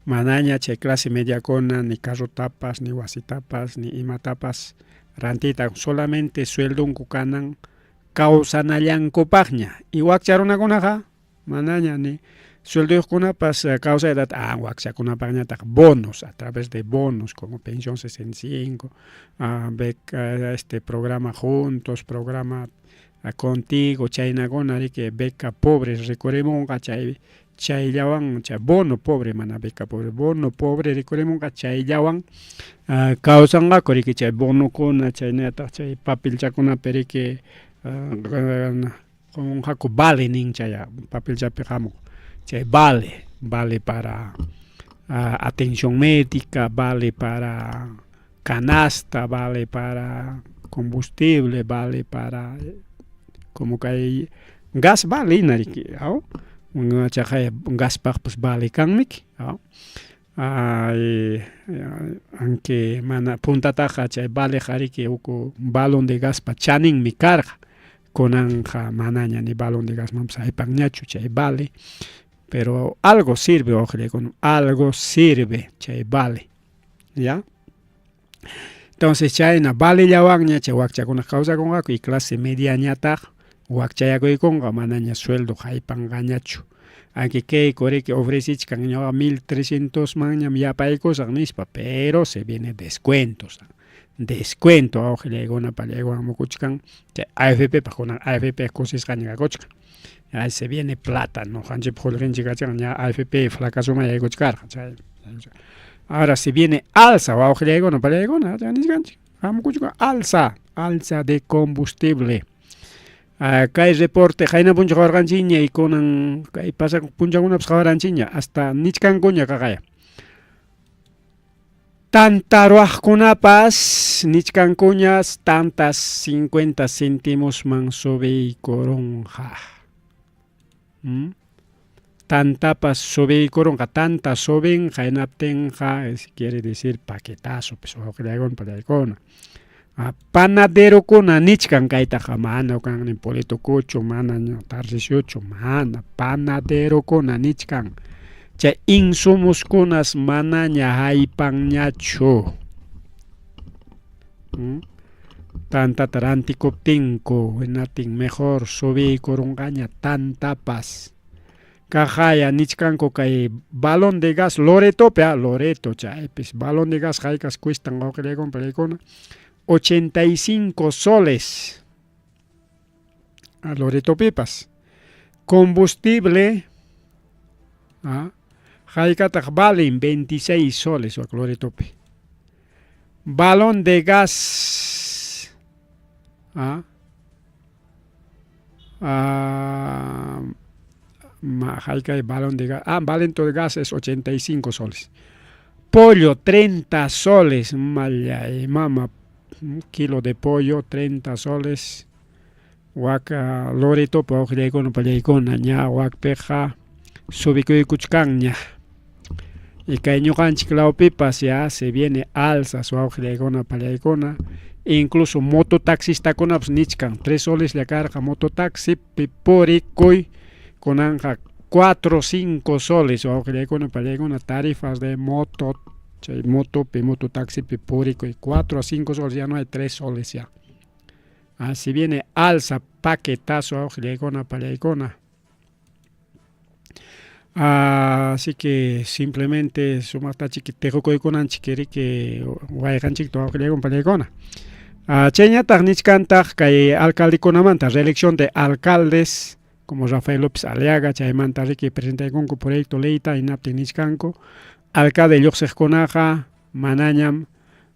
Manaña chay clase mediakuna ni carrotapas, ni wasitapas, ni imatapas rantiyta, solamente sueldonku kanan kawsanallankupaqña. Y wakcha runakunaqa manaña ni suelduyuqkunapas kawsayta, wakchakunapaqñataq bonos, a través de bonos como Pensión 65, beca, programa Juntos, programa Contigo, chaynakuna riki beca pobres rikurimunqa chay chayllawan, chay bono pobre, mana beca pobre, bono pobre rikurimunqa chayllawan kawsanqaku riki chay bonokuna, chaynataq chay papelchakunapi riki qunqaku vale nin chay papelchapi hamuq, chay vale, vale para atención médica, vale para canasta, vale para combustible, vale para como kay gas vale hina riki, aw chaqay gaspaqpas vale kanmiki, aw aunque mana puntataqa chay valeqa riki huk balón de gaspa chaninmi karqa, kunanqa manaña ni balón de gasmanpas haypanñachu chay vale, pero algo sirve, wawqillaykuna, algo sirve chay vale, ¿ya? Entonces chayna valellawanña chay wakchakunaqa kawsakunqaku y clase mediañataq wakchayakuykunqa, manaña sueldo haypanqañachu. Aunque Keiko riki ofrecichkan ñuqa 1300 manñam yapaykusaq nispa, pero se viene descuentos. Descuento wawqillaykuna pallaykuwan mukuchkan chay AFP paq kunan AFP kusisqaña kakuchkan. Ay se viene plata, ñuqanchikpa qullqinchik kachkan ña AFP fracasoman yaykuchkarqa chay. Ahora se viene alza wawqillaykuna pallaykuna nisqanchik hamukuchkan alza, alza de combustible. Kay reporte qayna punchaw qawarqanchikña y kunan kay pasaq punchawkunapas qawaranchikña hasta nichkankuña qaqaya. Tanta ruwaqkunapas nichkankuña tantas 50 centimosman subiykurunqa. Tantapas subiykurunqa, tanta subinqa hinaptinqa quiere decir paquetazo, pues wawqillaykuna pallaykuna. Panaderokuna nichkan kaytaqa mana kan ni Politocucho, mana Tarcisiochu, mana panaderokuna nichkan. Chay insumoskunas manaña haypanñachu. Tantata rantikuptinku, hinaptin mejor subiykurunqaña tantapas. Kaqaya nichkanku kay balón de gas Loretopi, Loreto chaypis balón de gas haykas cuestan wawqillaykuna pallaykuna 85 soles. Loretopipas. Combustible haykataq valen 26 soles wak Loretopi. Balón de gas haykay balón de gas, balón de gas es 85 soles. Pollo 30 soles, mallay mama, un kilo de pollo 30 soles. Waka Loretopi wawqillaykuna pallaykuna ña wakpiqa subikuykuchkanña. Y kay ñuqanchik lawpipas ya se viene alzas wawqillaykuna pallaykuna incluso mototaxistakunapas nichkan 3 soleslla karqa mototaxipi purikuy kunanqa 4 5 soles wawqillaykuna pallaykuna tarifas de moto chay motopi mototaxipi purikuy 4 a 5 soles ya no hay 3 soles ya. Así viene alza paquetazo wawqillaykuna pallaykuna. Así que simplemente sumaqtachiki tiqukuykunanchik riki wayqanchikta wawqillaykuna pallaykuna. Chayñataq nichkantaq kay alcaldekunamanta reelección de alcaldes como Rafael López Aliaga chaymanta riki presentaykunku proyecto leyta hinaptin nichkanku alcalde lluqsiqkunaqa manañam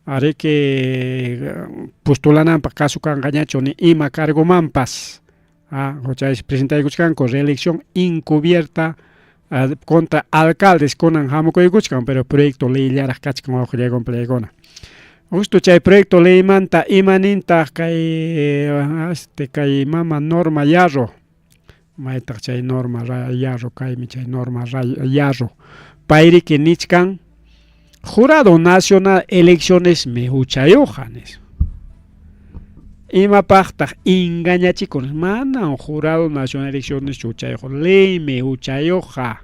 riki postulananpaq kasu kanqañachu ni ima cargomanpas. Chaysi presentaykuchkanku reelección encubierta contra alcaldes kunan hamukuykuchkan pero proyecto leyllaraq kachkan wawqillaykuna pallaykuna. Justo chay proyecto leymanta imanintaq kay este kay mama Norma Yarro maytaq chay Norma Yarro kaymi chay Norma Yarro payriki nichkan Jurado Nacional Eleccionesmi huchayuqqa nispa. Imapaqtaq engañachikun manam Jurado Nacional Elecciones huchayuq leymi huchayuqqa.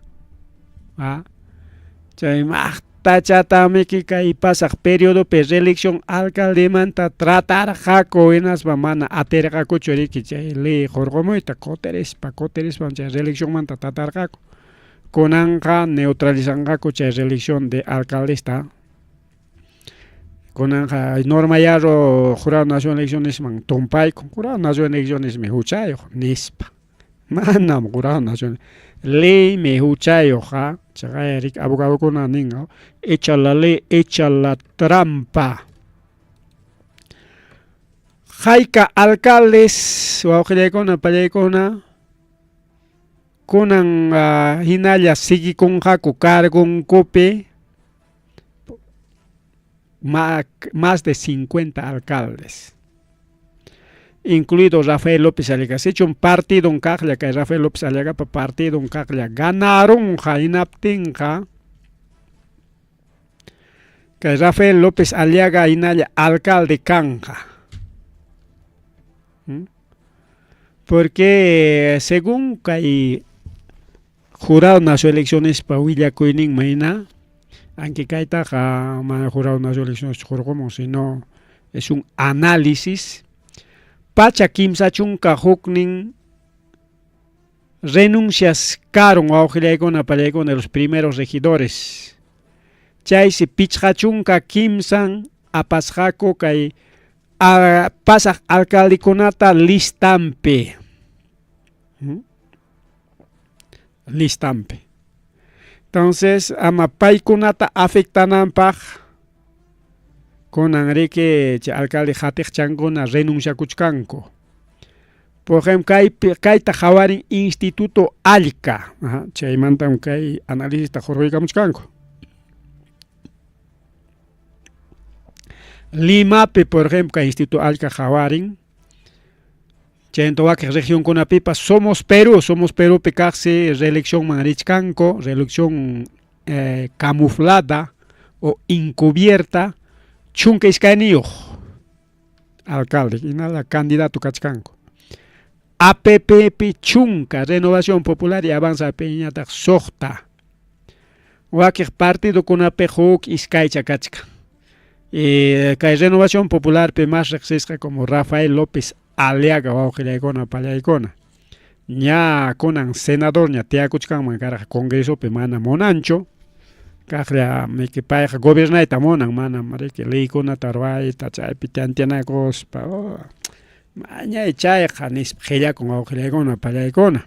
Chay maqtachatamiki kay pasaq periodopi reelección alcaldemanta tratarqaku hinaspa mana atirqakuchu riki chay ley hurqumuyta kutirispa kutirispa chay reeleccionmanta tratarqaku. Kunanqa neutralizanqaku chay reelección de alcaldesta. Kunanqa Norma Yarro Jurado Nacional Eleccionesman tumpaykun Jurado Nacional Eleccionesmi huchayuq nispa. Manam Jurado Nacional leymi huchayuq chaqay riki abogadokuna nin echa la ley echa la trampa. Hayka alcaldes wawqillaykuna pallaykuna kunan hinalla siguikunqaku cargonkupi más de 50 alcaldes incluido Rafael López Aliaga. Sichum partidun kaqlla kay Rafael López Aliagapa partidun kaqlla ganarunqa hinaptinqa kay Rafael López Aliaga hinalla alcalde kanqa. Porque según kay Jurado Nacional Eleccionespa willakuyninman hina aunque kaytaqa mana Jurado Nacional Elecciones hurqumun sino es un análisis 131 renuncias karun wawqillaykuna pallaykuna los primeros regidores. Chaysi 53 apasqaku kay pasaq alcaldekunata listampi. Listampi. Entonces ama paykunata afectananpaq kunan riki chay alcalde hatiqchankuna renunciakuchkanku. Por ejemplo, kayta qhawarin Instituto Allca. Chaymantam kay análisista hurquykamuchkanku. Limapi, por ejemplo, kay Instituto Allca qhawarin. Chaynta wakin regionkunapipas Somos Perú, Somos Perúpi kaqsi reeleccionman richkanku, reelección camuflada o encubierta 12 alcalde hinalla candidato kachkanku. APPpi 10 Renovación Popular y Avanza piñataq 6. Wakiq partidokunapi huk iskaycha kachkan. Kay Renovación Popularpi más riqsisqa como Rafael López Aliaga wawqillaykuna pallaykuna. Ña kunan senadorña tiyakuchkanman karqa congresopi mana munanchu. Kaqlla miki payqa gobernayta munan manam riki leykunata ruwayta chaypi tantianakuspa mañay chayqa nispa qillakun wawqillaykuna pallaykuna.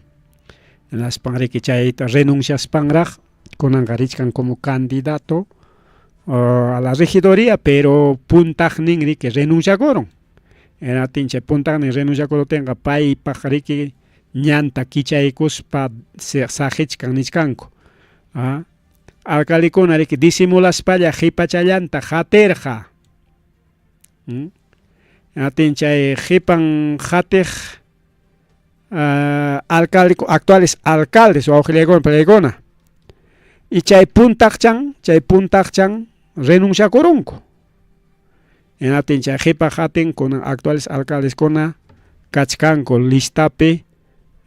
Hinaspan riki chayta renunciaspanraq kunanqa richkan como candidato a la regidoría pero puntaqnin riki renunciakurun. Hinaptin chay puntaqnin renunciakuruptinqa paypaq riki ñanta kichaykuspa saqichkan nichkanku. Alcaldekuna riki disimulaspalla qhipachallanta qatirqa. Hinaptin chay qhipan qatiq alcalde actuales alcaldes wawqillaykuna pallaykuna. Y chay puntaqchan, chay puntaqchan renunciakurunku. Hinaptin chay qipa qatin kunan actuales alcaldeskuna kachkanku listapi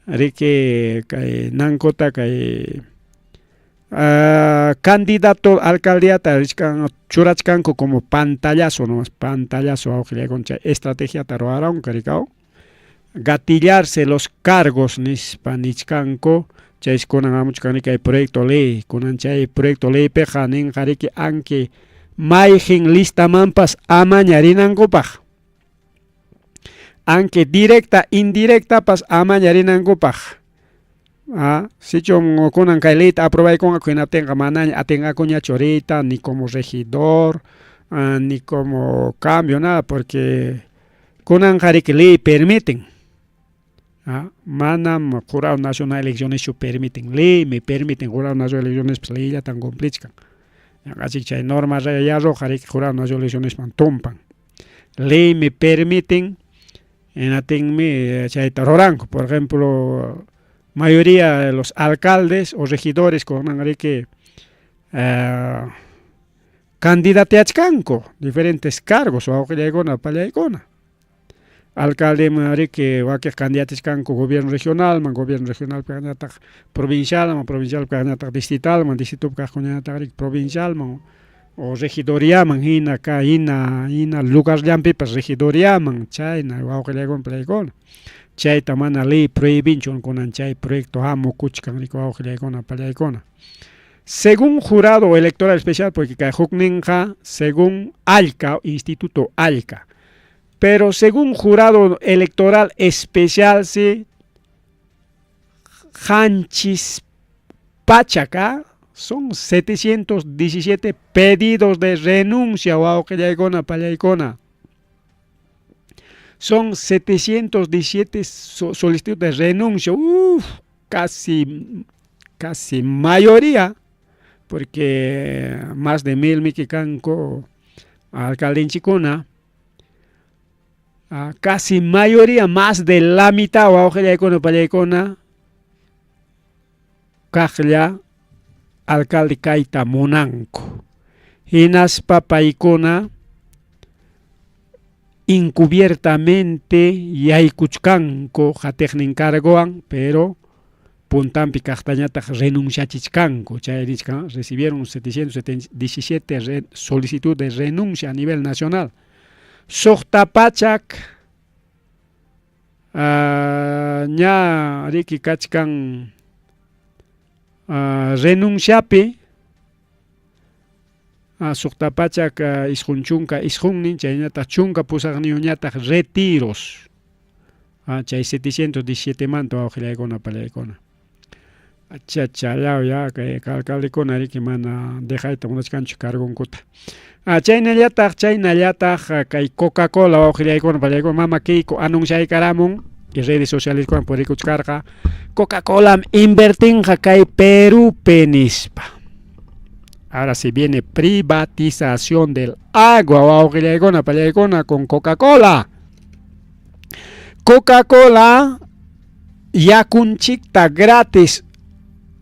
riki kay nankuta kay candidato alcaldiata richkan churachkanku como pantallazo nomás pantallazo wawqillaykuna chay estrategiata ruwaranku rikaw gatillarse los cargos nispa nichkanku chaysi kunan hamuchkan kay proyecto ley kunan chay proyecto leypiqa ninqa riki anki mayqin listamanpas amaña rinankupaq anki directa indirectapas amaña rinankupaq sichum kunan kay leyta aprobaykunqaku hinaptinqa manaña atinqakuñachu riyta ni como regidor ni como cambio nada porque kunanqa riki ley permiten manam Jurado Nacional de Eleccioneschu permiten leymi permiten Jurado Nacional de Eleccionespas leyllatan cumplichkan ñuqanchik chay norma yarruqa riki Jurado Nacional de Eleccionesman tumpan leymi permiten hinaptinmi chayta ruranku por ejemplo mayoría de los alcaldes o regidores kunan riki candidateachkanku diferentes cargos wawqillaykuna pallaykuna alcaldeman riki wakiq candidatachkanku gobierno regionalman gobierno regionalpiñataq provincialman provincialpiñataq distritalman distritopi kaqkunañataq riki provincialman o regidoriaman hina ka hina hina lugarllanpipas regidoriaman chayna wawqillaykuna pallaykuna chayta mana ley prohibinchu kunan chay proyecto hamukuchkan riki wawqillaykuna pallaykuna según jurado electoral especial porque kay hukninqa según ALCA instituto ALCA pero según jurado electoral especial si qanchis pachak son 717 pedidos de renuncia wawqillaykuna pallaykuna son 717 solicitudes de renuncia uf, casi casi mayoría porque más de 1000 miki kanku alcaldenchikuna casi mayoría más de la mitad wawqillaykuna pallaykuna kaqlla alcalde kayta munanku hinaspa paykuna encubiertamente yaykuchkanku qatiqnin cargowan pero puntanpi kaqtañataq renunciachichkanku chay nichkan recibieron 717 solicitud de renuncia a nivel nacional suqta pachak ña riki kachkan renunciapi suqta pachak 99 chaynataq 18 ñataq retiros chay 717 manta wawqillaykuna pallaykuna achachallaw ya kay alcaldekuna riki mana dejayta munachkanchu cargonkuta chaynallataq chaynallataq kay Coca-Cola wawqillaykuna pallaykuna mama Keiko anunciaykaramun y redes sociales purikuchkarqa Coca-Cola invertinqa kay Perupi nispa ahora se viene privatización del agua wawqillaykuna pallaykuna con Coca-Cola Coca-Cola yakunchikta gratis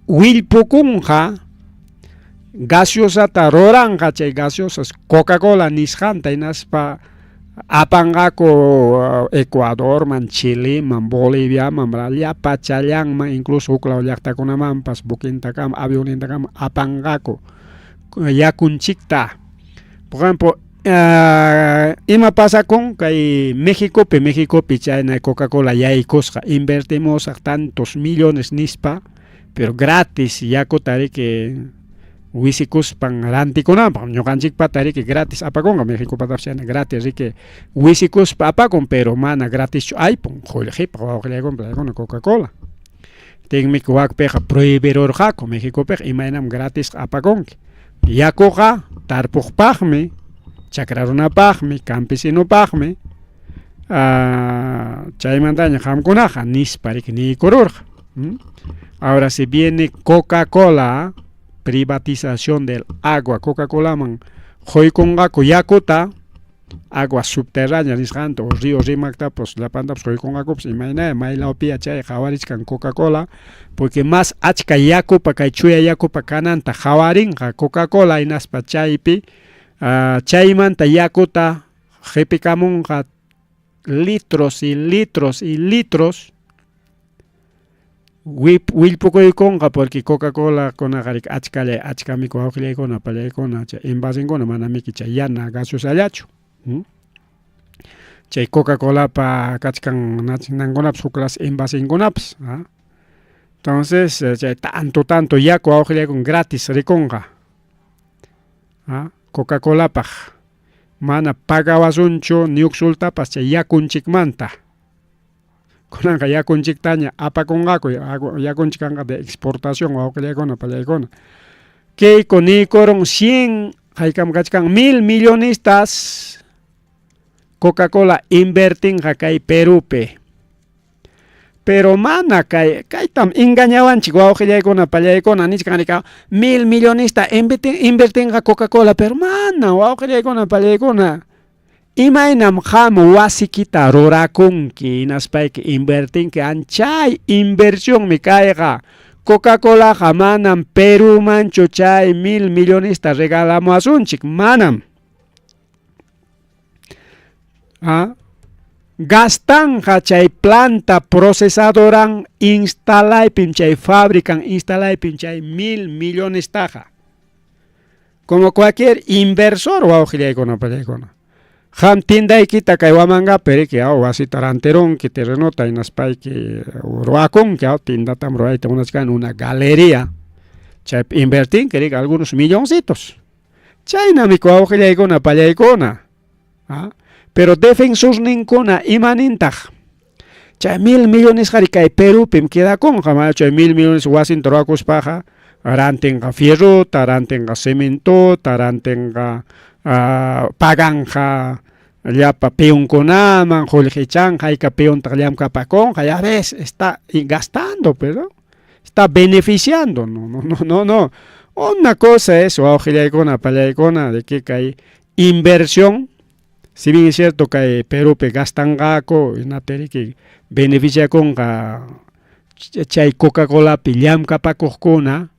willpukunqa gaseosata ruranqa chay gaseosas Coca-Cola nisqanta hinaspa apanqaku Ecuadorman, Chileman, Boliviaman, llapa challanman incluso huk law llaqtakunamanpas buquintakama avionnintakama apanqaku yakunchikta por ejemplo ima pasakun kay Mexicopi Mexicopi chayna Coca-Cola yaykusqa invertimosaq tantos millones nispa pero gratis yakuta riki wisikuspan rantikunanpaq ñuqanchikpata riki gratis apakunqa Mexicopatapas chayna gratis riki wisikuspa apakun pero mana gratischu aypun qullqipaq wawqillaykuna Coca-Cola tinmi wakpiqa prohibirurqaku Mexicopiqa imaynam gratis apakunki yakuqa tarpuqpaqmi chakra runapaqmi campesinopaqmi chaymantaña qamkunaqa nispa riki niykururqa ahora si viene Coca-Cola privatización del agua Coca-Colaman quykunqaku yakuta. Agua subterránea nisqanta o río Rimactapas llapantapas quykunqakupas imaynaya maylawpiya chay qawarichkan Coca-Cola porque más achka yakupa kay chuya yakupa kananta qawarinqa Coca-Cola hinaspa chaypi chaymanta yakuta qipikamunqa litros y litros y litros willpukuykunqa porque Coca-Cola kunaqariki achkallay achka miku wawqillaykuna pallaykuna chay envasenkuna mana miki chay yana gaseosallachu chay Coca-Colapa kachkan nachinankunapas huk clase envasenkunapas entonces chay tanto tanto yaku wawqillaykuna gratis rikunqa Coca-Colapaq mana pagawasunchu niuksultapas chay yakunchikmanta. Kunanqa yakunchiktaña apakunqaku, yakunchik kanqa de exportación wawqillaykuna pallaykuna. Keiko niykurun 100 haykam kachkan 1000 millonistas Coca-Cola invertinqa kay Perupi. Pero mana kay kaytam engañawanchik wawqillaykuna pallaykuna nichkan rika 1000 millonista invertinqa Coca-Cola pero mana wawqillaykuna pallaykuna. Imaynam qam wasikita rurakunki hinaspayki invertinki anchay inversionmi kayqa. Coca-Colaqa manam Perumanchu chay 1000 millonista regalamuwasunchik, manam. Gastanqa chay planta procesadoran instalaypim chay fabrican instalaypim chay 1000 millonestaqa. Como cualquier inversor wawqillaykuna pallaykuna. Qam tiendaykita kay Huamangapi riki wasita rantirunki terrenota hinaspayki ruwakunki tiendatam ruwayta munachkani una galería chaypi invertinki riki algunos milloncitos. Chaynami wawqillaykuna pallaykuna. Pero defensorninkuna imanintaq chay 1000 millonesqari kay Perupim quedakunqa mana chay 1000 millones wasinta ruwakuspaqa rantinqa fierrota, rantinqa cementota, rantinqa paganqa llapa peonkunaman, qullqichanqa, hayka peontaq llamkapakunqa, ya ves, está gastando, pero está beneficiando. No, no, no, no, no. Una cosa es, wawqillaykuna, pallaykuna, de que kay inversión, si bien es cierto kay Perupi gastanqaku, hinaptinriki beneficiakunqa chay Coca-Colapi llamkapakuqkuna,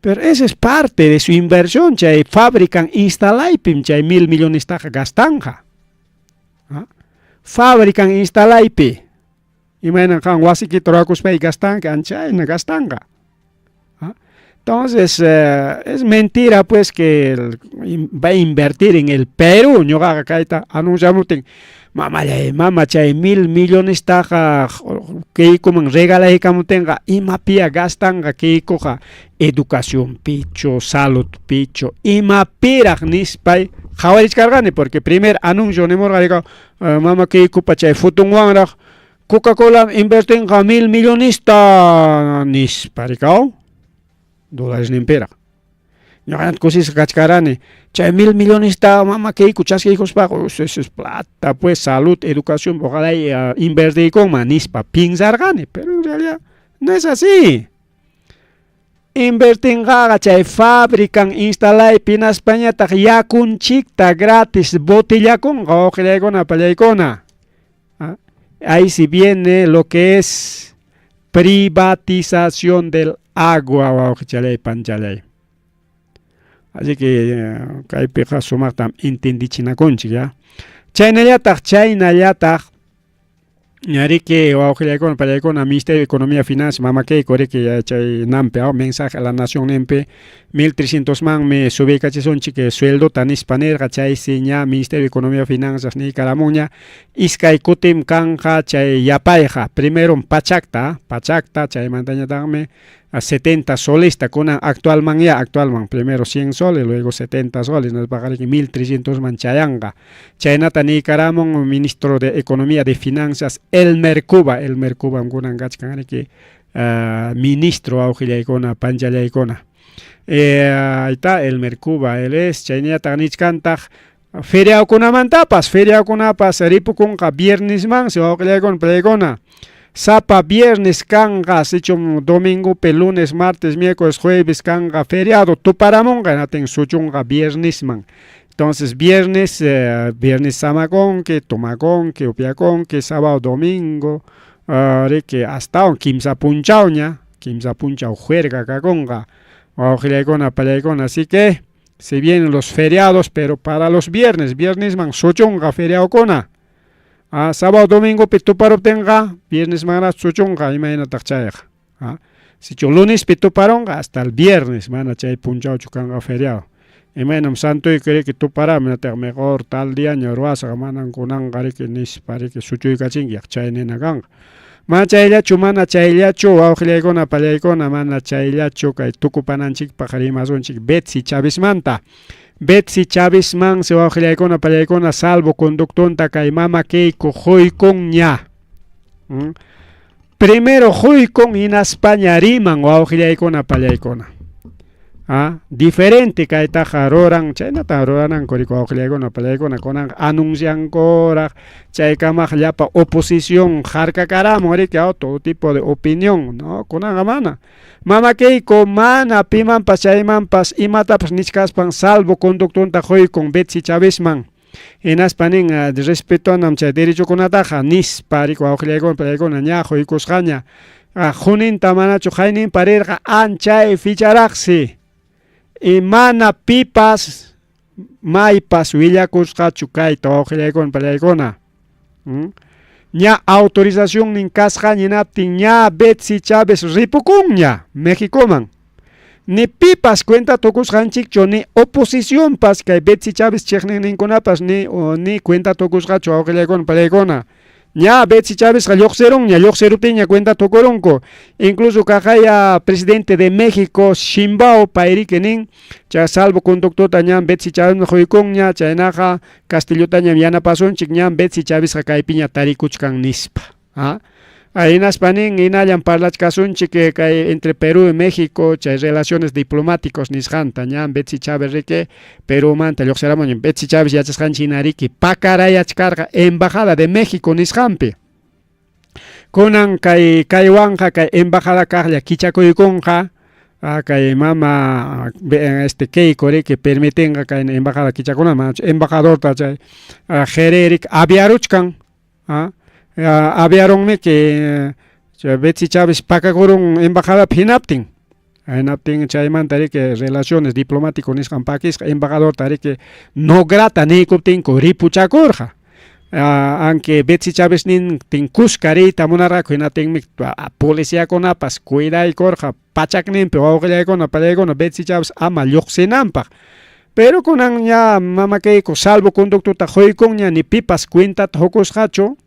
pero esa es parte de su inversión, chay fabrican instalaypim chay 1000 millonestaqa gastanqa. Fabrican instalaypi. Imaynan qam wasikita ruwakuspayki gastanki, anchayna gastanqa. Entonces, es mentira pues que va a invertir en el Perú, ñuqaqa kayta anunciamuptin, mamallay, mama chay 1000 millonestaqa Keikoman regalaykamuptinqa imapiya gastanqa Keikoqa educacionpichu, saludpichu, imapiraq nispay qhawarichkarqani porque primer anuncio nimurqa mama Keikopa chay fotonwanraq Coca-Cola invertinqa 1000 millonista nispa rikaw dólares ninpiraq. Ñuqañataq kusisqa kachkarani chay 1000 millonesta mama Keiko chaskiykuspaqa eso es plata pues salud, educación ojalá invertiykunman nispa piensarqani, pero en realidad no es así. Invertinqaqa chay fabrican instalaypi hinaspañataq yakunchikta gratis botellakunqa wawqillaykuna pallaykuna. Ahí sí viene lo que es privatización del agua wawqichalay panchalay. Así que kaypiqa sumaqtam entendichinakunchik ya. Chaynallataq ñariki wawqillaykuna pallaykuna Ministerio de Economía y Finanzas mama Keiko riki chay nampi mensaje a la nación ninpi 1300 manmi subiykachisunchik sueldota nispa nirqa chaysi ña Ministerio de Economía y Finanzas niykaramunña iskay kutim kanqa chay yapayqa primero pachakta chaymantañataqmi 70 solesta kunan actualman ya actualman primero 100 soles luego 70 soles nispaqa 1300 man chayanqa chaynata niykaramun ministro de Economía de Finanzas Elmer Cuba kunan kachkan riki ministro wawqillaykuna panchallaykuna ayta Elmer Cuba él es chaynataq nichkantaq feriakunamantapas feriakunapas ripukunqa viernesmansi wawqillaykuna pallaykuna Sapa viernes kanqa, sichum domingopi, lunes, martes, miércoles, jueves kanqa feriado tuparamunqa, hinatin suchunqa viernesman. Entonces viernes, viernes samakunki, tomakunki, upiakunki, sábado, domingo, riki astawan kimsa punchawña, kimsa punchaw juerga kakunqa, wawqillaykuna, pallaykuna, así que se vienen los feriados, pero para los viernes, viernesman suchunqa feriadokuna. Ah, sábado, domingopi tuparuptinqa, viernesmanraq suchunqa, imaynataq chayqa. Ah, sichu lunespi tuparunqa hasta el viernes mana chay punchawchu kanqa feriado. Imaynam santoyki riki tuparamun nataq mejor tal diaña ruwasaq manan kunanqa riki nispa riki suchuykachinki chay nina kanqa. Mana chayllachu, mana chayllachu wawqillaykuna, pallaykuna, mana chayllachu kay tukupananchikpaq rimasunchik Betsy Chavezmanta. Betsy Chavezmansi wawqillaykuna, pallaykuna salvoconductonta kay mama Keiko quykunña. Primero quykun hinaspaña riman wawqillaykuna, pallaykuna. Ah, diferente kaytaqa ruran, chaynatan rurananku riki wawqillaykuna, pallaykuna, kunanqa anunciankuraq, chaykamaq llapa oposición harkakaramun riki, todo tipo de opinión, no, kunanqa mana. Mama Keiko mana pimanpas chaymanpas imatapas nichkaspan salvoconductonta quykun Betsy Chavezman. Hinaspa nin, respetonam chay derechokunataqa nispa riki wawqillaykuna, pallaykuna ña quykusqaña. Juninta manachu qayninpa rirqa anchay ficharaqsi. Y mana pipas maypas willakusqachu kayta wawqillaykuna, pallaykuna. Ña autorizacionnin kasqa hinaptin ña Betsy Chávez ripukunña Mexicoman. Ni pipas cuenta tukusqanchikchu, ni oposicionpas kay Betsy Chávez chiqniqninkunapas ni ni cuenta tukusqachu wawqillaykuna, pallaykuna. Ña Betsy Chávezqa lluqsirunña, lluqsiruptinña cuenta tukurunku. Incluso kaqaya presidente de México, Sheinbaum, payriki nin, chay salvoconductota ñam Betsy Chávez quykunña, chaynaqa Castillotañam yanapasunchik, ñam Betsy Chávezqa kaypiña tarikuchkan nispa. ¿Ah? Hinaspa nin, hinallam parlachkasunchik kay entre Perú y México, chay relaciones diplomáticos nisqanta, ñam Betsy Chávez riki Perumanta lluqsiramunña. Betsy Chávez yachasqanchik hina riki pakarayachkarqa Embajada de México nisqanpi. Kunan kay kaywanqa kay embajada kaqlla kichakuykunqa, kay mama este Keiko riki permitinqa kay embajada kichakuna, manachu embajadorta chay Jererik aviaruchkan, aviarunmiki Betsy Chávez pakakurun embajadapi hinaptin. Hinaptin chaymanta riki relaciones diplomáticos nisqan pakisqa embajadorta riki no grata niykuptinku ripuchakurqa. Aunque Betsy Chávez nintin kuska riyta munarqaku, hinaptinmi policiakunapas cuidaykurqa pachakninpi wawqillaykuna, pallaykuna Betsy Chávez ama lluqsinanpaq. Pero kunan ña mama Keiko salvoconductota quykunña, ni pipas cuentata hukusqachu.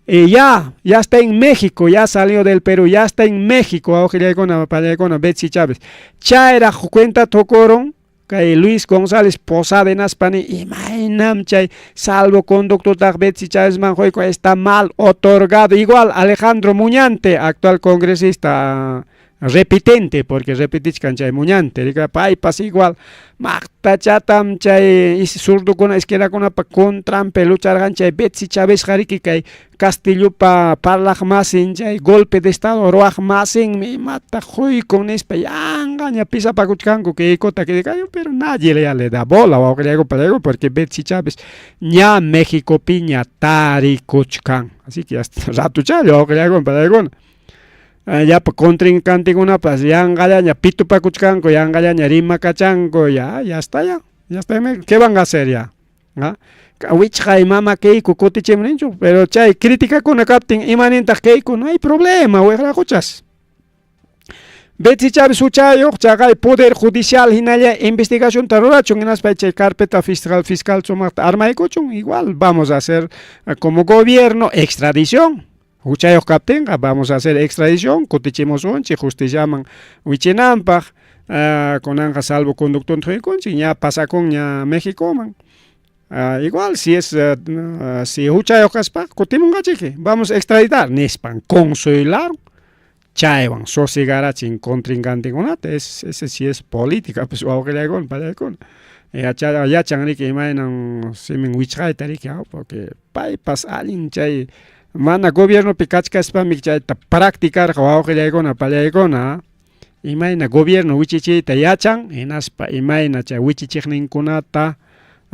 Y ya, ya está en México, ya salió del Perú, ya está en México, wawqillaykuna, pallaykuna, Betsy Chávez. Chayraq cuenta tukurun kay Luis González Posada hinaspa nin, imaynam chay salvoconductotaq Betsy Chávezman quykun, está mal otorgado. Igual Alejandro Muñante, actual congresista repitente, porque repetichkan chay Muñante, paypas igual maqtachatam chay zurdukuna izquierdakunapa contranpi lucharqan chay Betsy Chávez riki kay Castillopa parlaq masin, chay golpe de estado ruwaq masinmi, imata quykun nispa yanqaña pisapakuchkanku Keikota, pero nadie le da bola wawqillayku, pallayku, porque Betsy Chávez ña Mexicopiña tarikuchkan. Así que hasta ratuchalla wawqillayku, pallaykuna. Llapa contrincantekunapas yanqallaña pitupakuchkanku, yanqallaña rimakachanku, ya, ya está ya, ya está, ¿qué van a hacer ya? ¿Ah? Wichqay mama Keiko kutichimuninchu, pero chay criticakuna kaptin imanintaq Keiko, no hay problema, wiqraquchas. Betsy Chávez huchayuq, chaqay poder judicial hinalla investigacionta rurachun, hinaspa chay carpeta fiscal sumaqta armaykuchun, igual vamos a hacer como gobierno extradición. Huchayuq kaptinqa vamos a hacer extradición, kutichimusunchik justiciaman wichinanpaq, kunanqa salvoconductonta quykunchik, ña pasakunña Mexicoman. Igual si es si huchayuq kaspa kutimunqachiki, vamos a extraditar nispan consuelaron, chaywan sosigarachin contrincantekunata, ese sí es política, pues wawqillaykuna, pallaykuna. Yachan riki imaynan simin wichqayta riki, porque paypas allin chay mana gobiernopi kachkaspami chayta practicarqa wawqillaykuna, pallaykuna, imayna gobierno wichichiyta yachan, hinaspa imayna chay wichichiqninkunata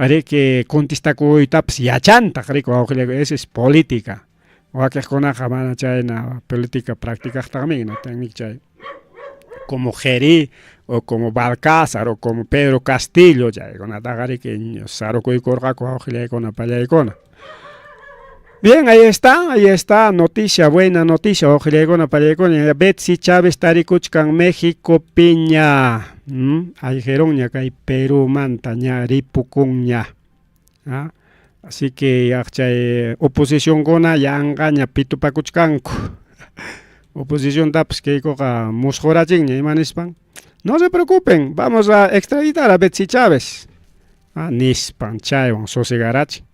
Riki contestakuytapas yachantaq riki wawqillaykuna esa es política. Wakiqkunaqa mana chayna política practicaqtaqmi hinaptinmi chay como Jerí o como Balcázar o como Pedro Castillo chaykunataqa riki sarukuykurqaku wawqillaykuna pallaykuna. Bien, ahí está, noticia, buena noticia, wawqillaykuna pallaykuna, Betsy Chávez tarikuchkan México piña, ayqirunña kay Perumanta ña ripukunña. ¿Ah? Así que chay oposicionkuna yanqaña pitupakuchkanku. Oposiciontapas kaykuqa musqurachinña, ima nispan? No se preocupen, vamos a extraditar a Betsy Chávez. Ah, nispan chaywan sosegarachin.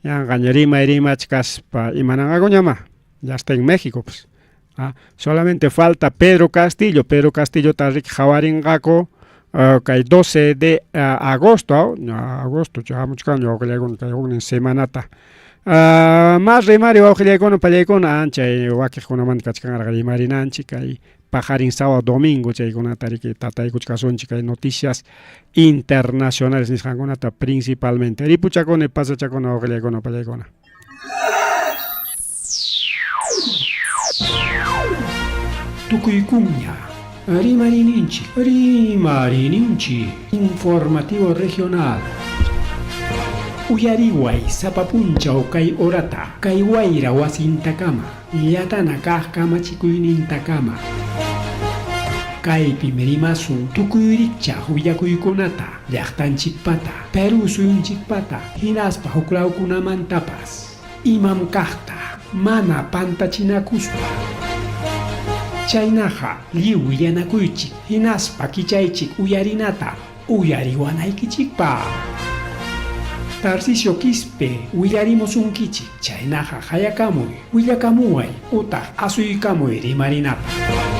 Yanqaña rimay rimachkaspa imananqakuñama, ya está en México pues. Ah, solamente falta Pedro Castillo, Pedro Castillota riki qhawarinqaku kay 12 de agosto, agosto hamuchkanña wawqillaykuna kay huknin semanata. Mas rimari wawqillaykuna pallaykuna anchay wakiqkunamanta kachkanraq rimarinanchik kay paqarin sábado domingo chaykunata riki tataykuchkasunchik kay noticias internacionales nisqankunata principalmente. Ripuchakuni pasachakuna wawqillaykuna pallaykuna. Tukuykunña rimarininchik, rimarininchik, informativo regional. Uyariway sapa punchaw kay horata, kay wayra wasintakama, llatana kaq kamachikuynintakama. Kaypim rimasun tukuy rikchaq willakuykunata, llaqtanchikpata, Perú suyunchikpata, hinaspa huklawkunamantapas. Imam kaqta, mana pantachinakuspa. Chaynaqa lliw willanakuychik, hinaspa kichaychik uyarinata, uyariwanaykichikpaq. Tarcisio Quispe willarimusunkichik, chaynaqa hayakamuy, willakamuway utaq asuykamuy rimarinapaq.